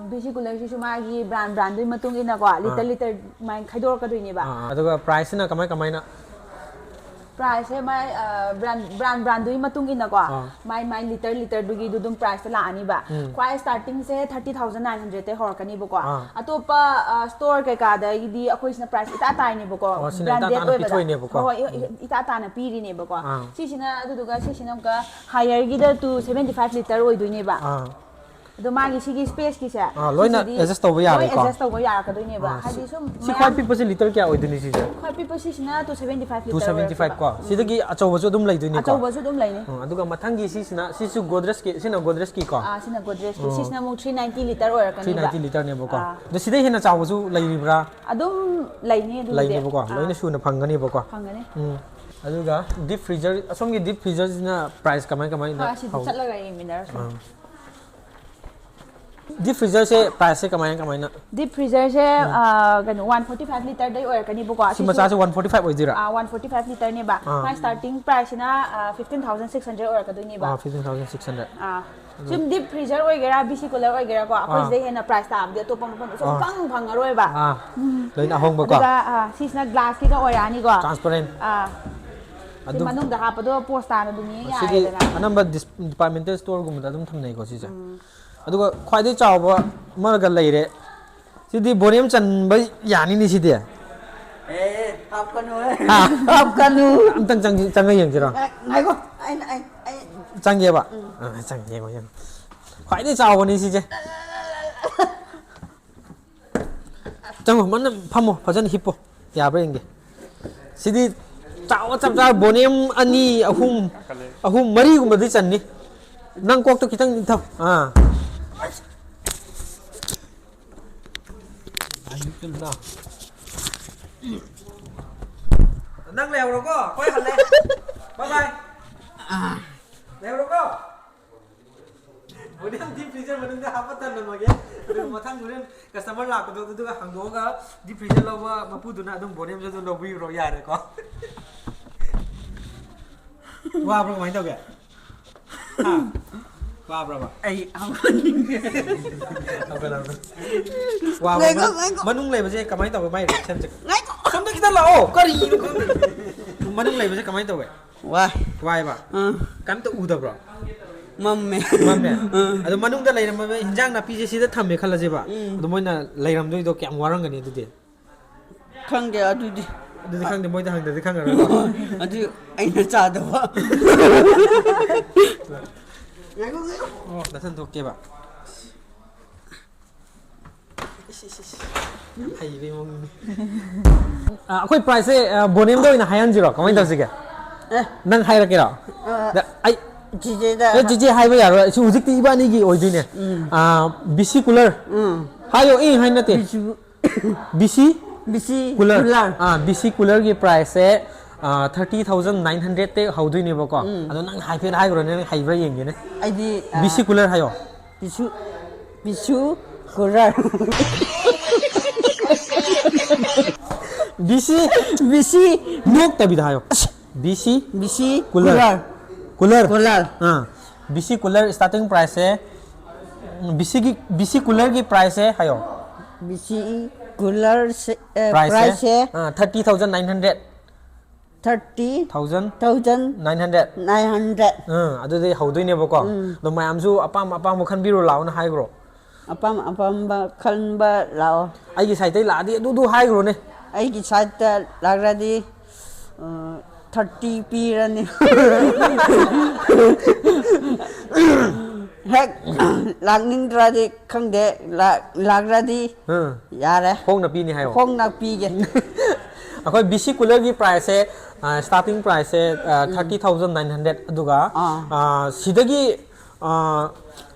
ꯕꯤ ꯁꯤ ꯀꯨꯂꯔꯁꯤꯁꯨ ꯃꯥꯒꯤ ꯕ꯭ꯔꯥꯟ ꯕ꯭ꯔꯥꯟꯗꯨꯒꯤ ꯃꯇꯨꯡ ꯏꯟꯅꯀꯣ, ꯂꯤꯇꯔ ꯂꯤꯇꯔ ꯃꯥꯏꯅ ꯈꯥꯏꯗꯣꯔꯛꯀꯗꯣꯏꯅꯦꯕ꯫ ꯑꯗꯨꯒ ꯄ꯭ꯔꯥꯏꯁꯁꯤꯅ ꯀꯃꯥꯏ ꯀꯃꯥꯏꯅ? ꯄ꯭ꯔꯥꯏꯁꯁꯦ ꯃꯥꯏ ꯕ꯭ꯔꯥꯟ ꯕ꯭ꯔꯥꯟ ꯕ꯭ꯔꯥꯟꯗꯨꯒꯤ ꯃꯇꯨꯡ ꯏꯟꯅꯀꯣ, ꯃꯥꯏ ꯃꯥꯏ ꯂꯤꯇꯔ ꯂꯤꯇꯔꯗꯨꯒꯤ ꯑꯗꯨꯝ ꯄ꯭ꯔꯥꯏꯁꯇ ꯂꯥꯛꯑꯅꯤꯕ꯫ ꯈ꯭ꯋꯥꯏ ꯁ꯭ꯇꯥꯔꯇꯤꯡꯁꯦ ꯊꯥꯔꯇꯤ ꯊꯥꯎꯖꯟ ꯅꯥꯏꯟ ꯍꯟꯗ꯭ꯔꯦꯗꯇꯩ ꯍꯧꯔꯛꯀꯅꯤꯕꯀꯣ꯫ ꯑꯇꯣꯞꯄ ꯁ꯭ꯇꯣꯔ ꯀꯩꯀꯥꯗꯒꯤꯗꯤ ꯑꯩꯈꯣꯏꯁꯤꯅ ꯄ꯭ꯔꯥꯏꯁ ꯏꯇꯥ ꯇꯥꯏꯅꯦꯕꯀꯣ, ꯑꯣ, ꯁꯤꯅ ꯏꯇꯥ ꯕ꯭ꯔꯥꯟꯗꯦꯗ ꯇꯥꯅ ꯑꯣꯏꯕꯗ꯫ ꯄꯤꯊꯣꯛꯏꯅꯦꯕꯀꯣ꯫ ꯍꯣꯏ ꯍꯣꯏ, ꯏꯇꯥ ꯇꯥꯅ ꯄꯤꯔꯤꯅꯦꯕꯀꯣ꯫ ꯑꯥ꯫ ꯁꯤꯁꯤꯅ ꯑꯗꯨꯗꯨꯒ ꯁꯤꯁꯤꯅ ꯑꯃꯨꯛꯀ ꯍꯥꯏꯌꯔꯒꯤꯗ ꯇꯨ ꯁꯚꯦꯟꯇꯤ ꯐꯥꯏꯚ ꯂꯤꯇꯔ ꯑꯣꯏꯗꯣꯏꯅꯦꯕ꯫ ꯑꯥ꯫ ꯑꯗꯣ ꯃꯥꯒꯤ ꯁꯤꯒꯤ ꯁ꯭ꯄꯦꯁꯀꯤꯁꯦ ꯑꯥ, ꯂꯣꯏꯅ ꯁꯤꯁꯤꯗꯤ ꯑꯦꯗꯖꯁ ꯇꯧꯕ ꯂꯣꯏ ꯌꯥꯔꯦꯀꯣ? ꯑꯦꯗꯖꯁ ꯇꯧꯕ ꯌꯥꯔꯛꯀꯗꯣꯏꯅꯦꯕ꯫ ꯑꯥ, ꯍꯥꯏꯗꯤ ꯁꯤ- ꯁꯨꯝ ꯁꯤ ꯃꯌꯥꯝ- ꯈ꯭ꯋꯥꯏ ꯄꯤꯛꯄꯁꯦ ꯂꯤꯇꯔ ꯀꯌꯥ ꯑꯣꯏꯗꯣꯏꯅꯣ ꯁꯤꯁꯦ? ꯈ꯭ꯋꯥꯏ ꯄꯤꯛꯄ ꯁꯤꯁꯤꯅ two seventy five two litre seventy five ꯀꯣ꯫ ꯑꯣꯏꯔꯛꯄ꯫ ꯁꯤꯗꯒꯤ ꯑꯆꯧꯕꯁꯨ ꯑꯗꯨꯝ ꯂꯩꯗꯣꯏꯅꯤꯀꯣ? ꯑꯆꯧꯕꯁꯨ ꯑꯗꯨꯝ ꯂꯩꯅꯤ꯫ ꯎꯝ, ꯑꯗꯨꯒ ꯃꯊꯪꯒꯤ ꯁꯤꯁꯤꯅ, ꯁꯤꯁꯨ ꯒꯣꯗ꯭ꯔꯦꯖꯀꯤ, ꯁꯤꯅ ꯒꯣꯗ꯭ꯔꯦꯖꯀꯤꯀꯣ? ꯑꯥ, ꯁꯤꯅ ꯒꯣꯗ꯭ꯔꯦꯖꯀꯤ꯫ ꯎꯝ꯫ ꯁꯤꯁꯤꯅ ꯑꯃꯨꯛ ꯊ꯭ꯔꯤ ꯅꯥꯏꯟꯇꯤ ꯂꯤꯇꯔ ꯑꯣꯏꯔꯛꯀꯅꯤꯕ꯫ ꯊ꯭ꯔꯤ ꯅꯥꯏꯟꯇꯤ ꯂꯤꯇꯔꯅꯦꯕꯀꯣ? ꯑꯥ꯫ ꯑꯗꯣ ꯁꯤꯗꯩ ꯍꯦꯟꯅ ꯆꯥꯎꯕꯁꯨ ꯂꯩꯔꯤꯕ꯭ꯔꯥ? ꯑꯗꯨꯝ ꯂꯩꯅꯤ ꯑꯗꯨꯕꯨꯗꯤ꯫ ꯂꯩꯅꯦꯕꯀꯣ? ꯑꯥ꯫ ꯂꯣꯏꯅ ꯁꯨꯅ ꯐꯪꯒꯅꯦꯕꯀꯣ? ꯐꯪꯒꯅꯤ꯫ ꯎꯝ꯫ ꯑꯗꯨꯒ ꯗꯤꯞ ꯐ꯭ꯔꯤꯖꯔ, ꯑꯁꯣꯝꯒꯤ ꯗꯤꯞ ꯐ꯭ꯔꯤꯖꯔꯁꯤꯅ ꯄ꯭ꯔꯥꯏꯁ ꯀꯃꯥꯏ ꯀꯃꯥꯏꯅ ꯍꯣꯏ, ꯑꯁꯤꯗ ꯍꯧ- ꯆꯠꯂꯒ ꯌꯦꯡꯃꯤꯟꯅꯔꯁꯨ꯫ ꯑꯥ꯫ ꯗꯤꯞ ꯐ꯭ꯔꯤꯖꯔꯁꯦ ꯄ꯭ꯔꯥꯏꯁꯁꯦ ꯀꯃꯥꯏ ꯀꯃꯥꯏꯅ? ꯗꯤꯞ ꯐ꯭ꯔꯤꯖꯔꯁꯦ, ꯑꯥ, ꯀꯩꯅꯣ, ꯋꯥꯟ ꯐꯣꯔꯇꯤ ꯐꯥꯏꯚ ꯂꯤꯇꯔꯗꯩ ꯑꯣꯏꯔꯛꯀꯅꯤꯕꯀꯣ꯫ ꯁꯤ ꯃꯆꯥꯁꯦ ꯋꯥꯟ ꯐꯣꯔꯇꯤ ꯐꯥꯏꯚ ꯑꯣꯏꯗꯣꯏꯔꯥ? ꯑꯥ, ꯋꯥꯟ ꯐꯣꯔꯇꯤ ꯐꯥꯏꯚ ꯂꯤꯇꯔꯅꯦꯕ꯫ ꯑꯥ꯫ ꯃꯥꯏ ꯁ꯭ꯇꯥꯔꯇꯤꯡ ꯄ꯭ꯔꯥꯏꯁꯁꯤꯅ, ꯑꯥ, ꯐꯤꯐꯇꯤꯟ ꯊꯥꯎꯖꯟ ꯁꯤꯛꯁ ꯍꯟꯗ꯭ꯔꯦꯗ ꯑꯣꯏꯔꯛꯀꯗꯣꯏꯅꯦꯕ꯫ ꯑꯥ, ꯐꯤꯐꯇꯤꯟ ꯊꯥꯎꯖꯟ ꯁꯤꯛꯁ ꯍꯟꯗ꯭ꯔꯦꯗ꯫ ꯑꯥ꯫ ꯁꯨꯝ ꯗꯤꯞ ꯐ꯭ꯔꯤꯖꯔ ꯑꯣꯏꯒꯦꯔꯥ, ꯕꯤ ꯁꯤ ꯀꯨꯂꯔ ꯑꯣꯏꯒꯦꯔꯥꯀꯣ, ꯑꯩꯈꯣꯏ ꯑꯥ꯫ ꯁꯤꯗꯩ ꯍꯦꯟꯅ ꯄ꯭ꯔꯥꯏꯁ ꯇꯥꯕꯗꯤ ꯑꯇꯣꯞꯄ ꯃꯐꯝꯗ ꯁꯨꯝ ꯑꯥ꯫ ꯐꯪ ꯐꯪꯉꯔꯣꯏꯕ꯫ ꯑꯥ꯫ ꯎꯝ꯫ ꯂꯣꯏꯅ ꯑꯍꯣꯡꯕꯀꯣ? ꯑꯗꯨꯒ, ꯑꯥ, ꯁꯤꯁꯤꯅ ꯒ꯭ꯂꯥꯁꯀꯤꯗ ꯑꯣꯏꯔꯛꯑꯅꯤꯀꯣ꯫ ꯇ꯭ꯔꯥꯟꯁꯄꯔꯦꯟ꯫ ꯑꯥ꯫ ꯁꯤ ꯑꯗꯨ ꯃꯅꯨꯡꯗ ꯍꯥꯞꯄꯗꯣ ꯄꯣꯁ ꯇꯥꯅ ꯑꯗꯨꯝ ꯌꯦꯡ ꯁꯤꯗꯤ ꯌꯥꯔꯦꯗꯅ꯫ ꯑꯅꯝꯕ ꯗꯤꯁ-, ꯗꯤꯄꯥꯔꯠꯃꯦꯟꯇꯦꯜ ꯁ꯭ꯇꯣꯔꯒꯨꯝꯕꯗ ꯑꯗꯨꯝ ꯊꯝꯅꯩꯀꯣ ꯁꯤꯁꯦ꯫ ꯎꯝ꯫ ꯑꯗꯨꯒ ꯈ꯭ꯋꯥꯏꯗꯒꯤ ꯆꯥꯎꯕ ꯑꯃꯒ ꯂꯩꯔꯦ꯫ ꯁꯤꯗꯤ ꯕꯣꯔꯤ ꯑꯃ ꯆꯟꯕ ꯌꯥꯅꯤꯅꯦ ꯁꯤꯗꯤ꯫ ꯑꯦ, ꯍꯥꯞꯀꯅꯨꯍꯦ꯫ ꯍꯥ? ꯍꯥꯞꯀꯅꯨ꯫ ꯑꯝꯇꯪ ꯆꯪꯁꯤ-, ꯆꯪꯉ ꯌꯦꯡꯁꯤꯔꯣ? ꯉꯥꯏ-, ꯉꯥꯏꯈꯣ꯫ ꯑꯩꯅ, ꯑꯩ, ꯑꯩ ꯆꯪꯒꯦꯕ? ꯎꯝ꯫ ꯑꯥ, ꯆꯪꯒꯦ, ꯌꯦꯡꯉꯣ, ꯌꯦꯡꯉꯣ꯫ ꯈ꯭ꯋꯥꯏꯗꯒꯤ ꯆꯥꯎꯕꯅꯤ ꯁꯤꯁꯦ꯫ ꯆꯪꯉꯣ, ꯃꯟꯅ ꯐꯝꯃꯣ, ꯐꯖꯅ ꯍꯤꯞꯄꯣ꯫ ꯌꯥꯕ꯭ꯔꯥ ꯌꯦꯡꯒꯦ꯫ ꯁꯤꯗꯤ ꯆꯥꯎꯕ ꯆꯞ ꯆꯥꯕ ꯕꯣꯅꯦꯝ ꯑꯅꯤ, ꯑꯍꯨꯝ, ꯑꯍꯨꯝ, ꯃꯔꯤꯒꯨꯝꯕꯗꯤ ꯆꯟꯅꯤ꯫ ꯅꯪ ꯀꯣꯛꯇꯣ ꯈꯤꯇꯪ ꯏꯟꯊꯧ꯫ ꯑꯥ꯫ ꯅꯪ ꯂꯩꯍꯧꯔꯣꯀꯣ, ꯑꯩꯈꯣꯏ ꯍꯜꯂꯦ꯫ Bye bye꯫ ꯂꯩꯍꯧꯔꯣꯀꯣ꯫ ꯍꯣꯔꯦꯟ ꯗꯤꯞ ꯐ꯭ꯔꯤꯖꯔ ꯃꯅꯨꯡꯗ ꯍꯥꯞꯄ ꯊꯝꯂꯝꯃꯒꯦ꯫ ꯑꯗꯨꯒ ꯃꯊꯪ ꯍꯣꯔꯦꯟ ꯀꯁꯇꯃꯔ ꯂꯥꯛꯄꯗꯣ, ꯑꯗꯨꯗꯨꯒ ꯍꯥꯡꯗꯣꯛꯑꯒ ꯗꯤꯞ ꯐ꯭ꯔꯤꯖꯔ ꯂꯧꯕ ꯃꯄꯨꯗꯨꯅ ꯑꯗꯨꯝ ꯕꯣꯅꯦꯝꯁꯨ ꯑꯗꯨꯝ ꯂꯧꯕꯤꯔꯣ, ꯌꯥꯔꯦꯀꯣ? ꯋꯥꯕ꯭ꯔꯣ? ꯀꯃꯥꯏꯅ ꯇꯧꯒꯦ? ꯍꯥ? ꯋꯥꯕ꯭ꯔꯕ? ꯑꯩ ꯍꯧꯒꯠꯅꯤꯡꯗꯦ꯫ ꯍꯧꯒꯠꯂꯣ, ꯍꯧꯒꯠꯂꯣ꯫ ꯋꯥꯕ꯭ꯔꯣ? ꯉꯥꯏꯈꯣ, ꯃꯅꯨꯡ, ꯉꯥꯏꯈꯣ꯫ ꯃꯅꯨꯡ ꯂꯩꯕꯁꯦ ꯀꯃꯥꯏꯅ ꯇꯧꯒꯦ? ꯃꯥꯏ ꯔꯤꯑꯦꯛꯁꯟꯁꯦ? ꯉꯥꯏꯈꯣ꯫ ꯁꯣꯝꯗ ꯈꯤꯇꯪ ꯂꯥꯛꯑꯣ꯫ ꯀꯔꯤꯅꯣ ꯈꯪꯗꯦ꯫ ꯃꯅꯨꯡ ꯂꯩꯕꯁꯦ ꯀꯃꯥꯏꯅ ꯇꯧꯒꯦ? ꯋꯥꯏ꯫ ꯋꯥꯏꯕ? ꯑꯥ꯫ ꯀꯩꯝꯇ ꯎꯗꯕ꯭ꯔꯣ? ꯃꯝꯃꯦ꯫ ꯃꯝꯃꯦ? ꯑꯥ꯫ ꯑꯗꯣ ꯃꯅꯨꯡꯗ ꯂꯩꯔꯝꯃꯕ ꯏꯟꯖꯥꯡ ꯅꯥꯄꯤꯁꯦ ꯁꯤꯗ ꯊꯝꯃꯦ ꯈꯜꯂꯁꯦꯕ꯫ ꯎꯝ꯫ ꯑꯗꯣ ꯃꯣꯏꯅ ꯂꯩꯔꯝꯗꯣꯏꯗꯣ ꯀꯌꯥꯝ ꯋꯥꯔꯝꯒꯅꯤ ꯑꯗꯨꯗꯤ? ꯈꯪꯗꯦ ꯑꯗꯨꯗꯤ꯫ ꯑꯗꯨꯗꯤ ꯈꯪꯗꯦ, ꯃꯣꯏꯗ ꯍꯪꯗ꯭ꯔꯗꯤ ꯈꯪꯉꯔꯣꯏꯀꯣ꯫ ꯑꯗꯨ ꯑꯩꯅ ꯆꯥꯗꯕ꯫ ꯉꯥꯏꯈꯣ, ꯉꯥꯏꯈꯣ꯫ ꯑꯣ, ꯅꯊꯟ ꯊꯣꯛꯀꯦꯕ꯫ ꯏꯁ, ꯏꯁ, ꯏꯁ꯫ ꯌꯥꯝ ꯍꯩꯕꯩ ꯃꯑꯣꯡꯅꯤꯅꯦ꯫ ꯑ, ꯑꯩꯈꯣꯏ ꯄ꯭ꯔꯥꯏꯁꯁꯦ, ꯑ, ꯕꯣꯅꯦꯝꯗ ꯑꯣꯏꯅ ꯍꯥꯏꯍꯟꯁꯤꯔꯣ? ꯀꯃꯥꯏꯅ ꯇꯧꯁꯤꯒꯦ? ꯑꯦ꯫ ꯅꯪ ꯍꯥꯏꯔꯛꯀꯦꯔꯣ? ꯑ, ꯗ-, ꯑꯩ ꯆꯤꯆꯦꯗ ꯑꯦ, ꯆꯤꯆꯦ ꯍꯥꯏꯕ ꯌꯥꯔꯣꯏ꯫ ꯁꯤ ꯍꯧꯖꯤꯛꯇꯤ ꯏꯕꯥꯅꯤꯒꯤ ꯑꯣꯏꯗꯣꯏꯅꯦ꯫ ꯎꯝ꯫ ꯑ, ꯕꯤ ꯁꯤ ꯀꯨꯂꯔ꯫ ꯎꯝ꯫ ꯍꯥꯏꯌꯣ, ꯑꯩ ꯍꯥꯏ ꯅꯠꯇꯦ꯫ B C. B C? B C cooler. Cooler. ꯑꯥ, ꯕꯤ ꯁꯤ ꯀꯨꯂꯔꯒꯤ ꯄ꯭ꯔꯥꯏꯁꯁꯦ, ꯑ, thirty thousand nine hundred ꯇꯩ ꯍꯧꯗꯣꯏꯅꯦꯕꯀꯣ꯫ ꯎꯝ꯫ ꯑꯗꯣ ꯅꯪ ꯍꯥꯏꯐꯦꯠ ꯍꯥꯏꯈ꯭ꯔꯣꯅꯦ, ꯅꯪ ꯍꯩꯕ꯭ꯔꯥ ꯌꯦꯡꯒꯦꯅꯦ꯫ ꯑꯩꯗꯤ, ꯑ, ꯕꯤ ꯁꯤ ꯀꯨꯂꯔ ꯍꯥꯏꯌꯣ꯫ ꯕꯤꯁꯨ, ꯕꯤꯁꯨ cooler. B C? B C. ꯅꯣꯛꯇꯕꯤꯗ ꯍꯥꯏꯌꯣ꯫ B C? B C cooler. Cooler. Cooler. Cooler. ꯑꯥ꯫ ꯕꯤ ꯁꯤ cooler starting priceꯁꯦ, ꯕꯤ ꯁꯤꯒꯤ, ꯕꯤ ꯁꯤ coolerꯒꯤ priceꯁꯦ ꯍꯥꯏꯌꯣ꯫ ꯕꯤ ꯁꯤ coolerꯁꯦ, ꯑꯦ, Priceꯁꯦ priceꯁꯦ thirty thousand nine hundred꯫ thirty Thousand thousand nine hundred꯫ nine hundred꯫ ꯑꯥ, ꯑꯗꯨꯗꯤ ꯍꯧꯗꯣꯏꯅꯦꯕꯀꯣ꯫ ꯑꯗꯣ ꯃꯌꯥꯝꯁꯨ ꯑꯄꯥꯝ ꯑꯄꯥꯝꯕ ꯈꯟꯕꯤꯔꯣ ꯂꯥꯛꯑꯣꯅ ꯍꯥꯏꯈ꯭ꯔꯣ꯫ ꯑꯄꯥꯝ ꯑꯄꯥꯝꯕ ꯈꯟꯕ ꯂꯥꯛꯑꯣ꯫ ꯑꯩꯒꯤ siteꯇꯩ ꯂꯥꯛꯑꯗꯤ ꯑꯗꯨꯗꯨ ꯍꯥꯏꯈ꯭ꯔꯣꯅꯦ꯫ ꯑꯩꯒꯤ siteꯇ ꯂꯥꯛꯂꯗꯤ, ꯑ, thirty ꯄꯤꯔꯅꯤ꯫ ꯍꯦꯛ ꯂꯥꯛꯅꯤꯡꯗ꯭ꯔꯗꯤ ꯈꯪꯗꯦ, ꯂꯥꯛ-, ꯂꯥꯛꯂꯗꯤ ꯑꯥ, ꯌꯥꯔꯦ꯫ ꯍꯣꯡꯅ ꯄꯤꯅꯤ ꯍꯥꯏꯌꯣ꯫ ꯍꯣꯡꯅ ꯄꯤꯒꯦ꯫ ꯑꯩꯈꯣꯏ ꯕꯤ ꯁꯤ coolerꯒꯤ priceꯁꯦ, ꯑ, starting priceꯁꯦ, ꯑ, thirty thousand nine hundred, ꯑꯗꯨꯒ, ꯑꯥ꯫ ꯑ, ꯁꯤꯗꯒꯤ, ꯑ,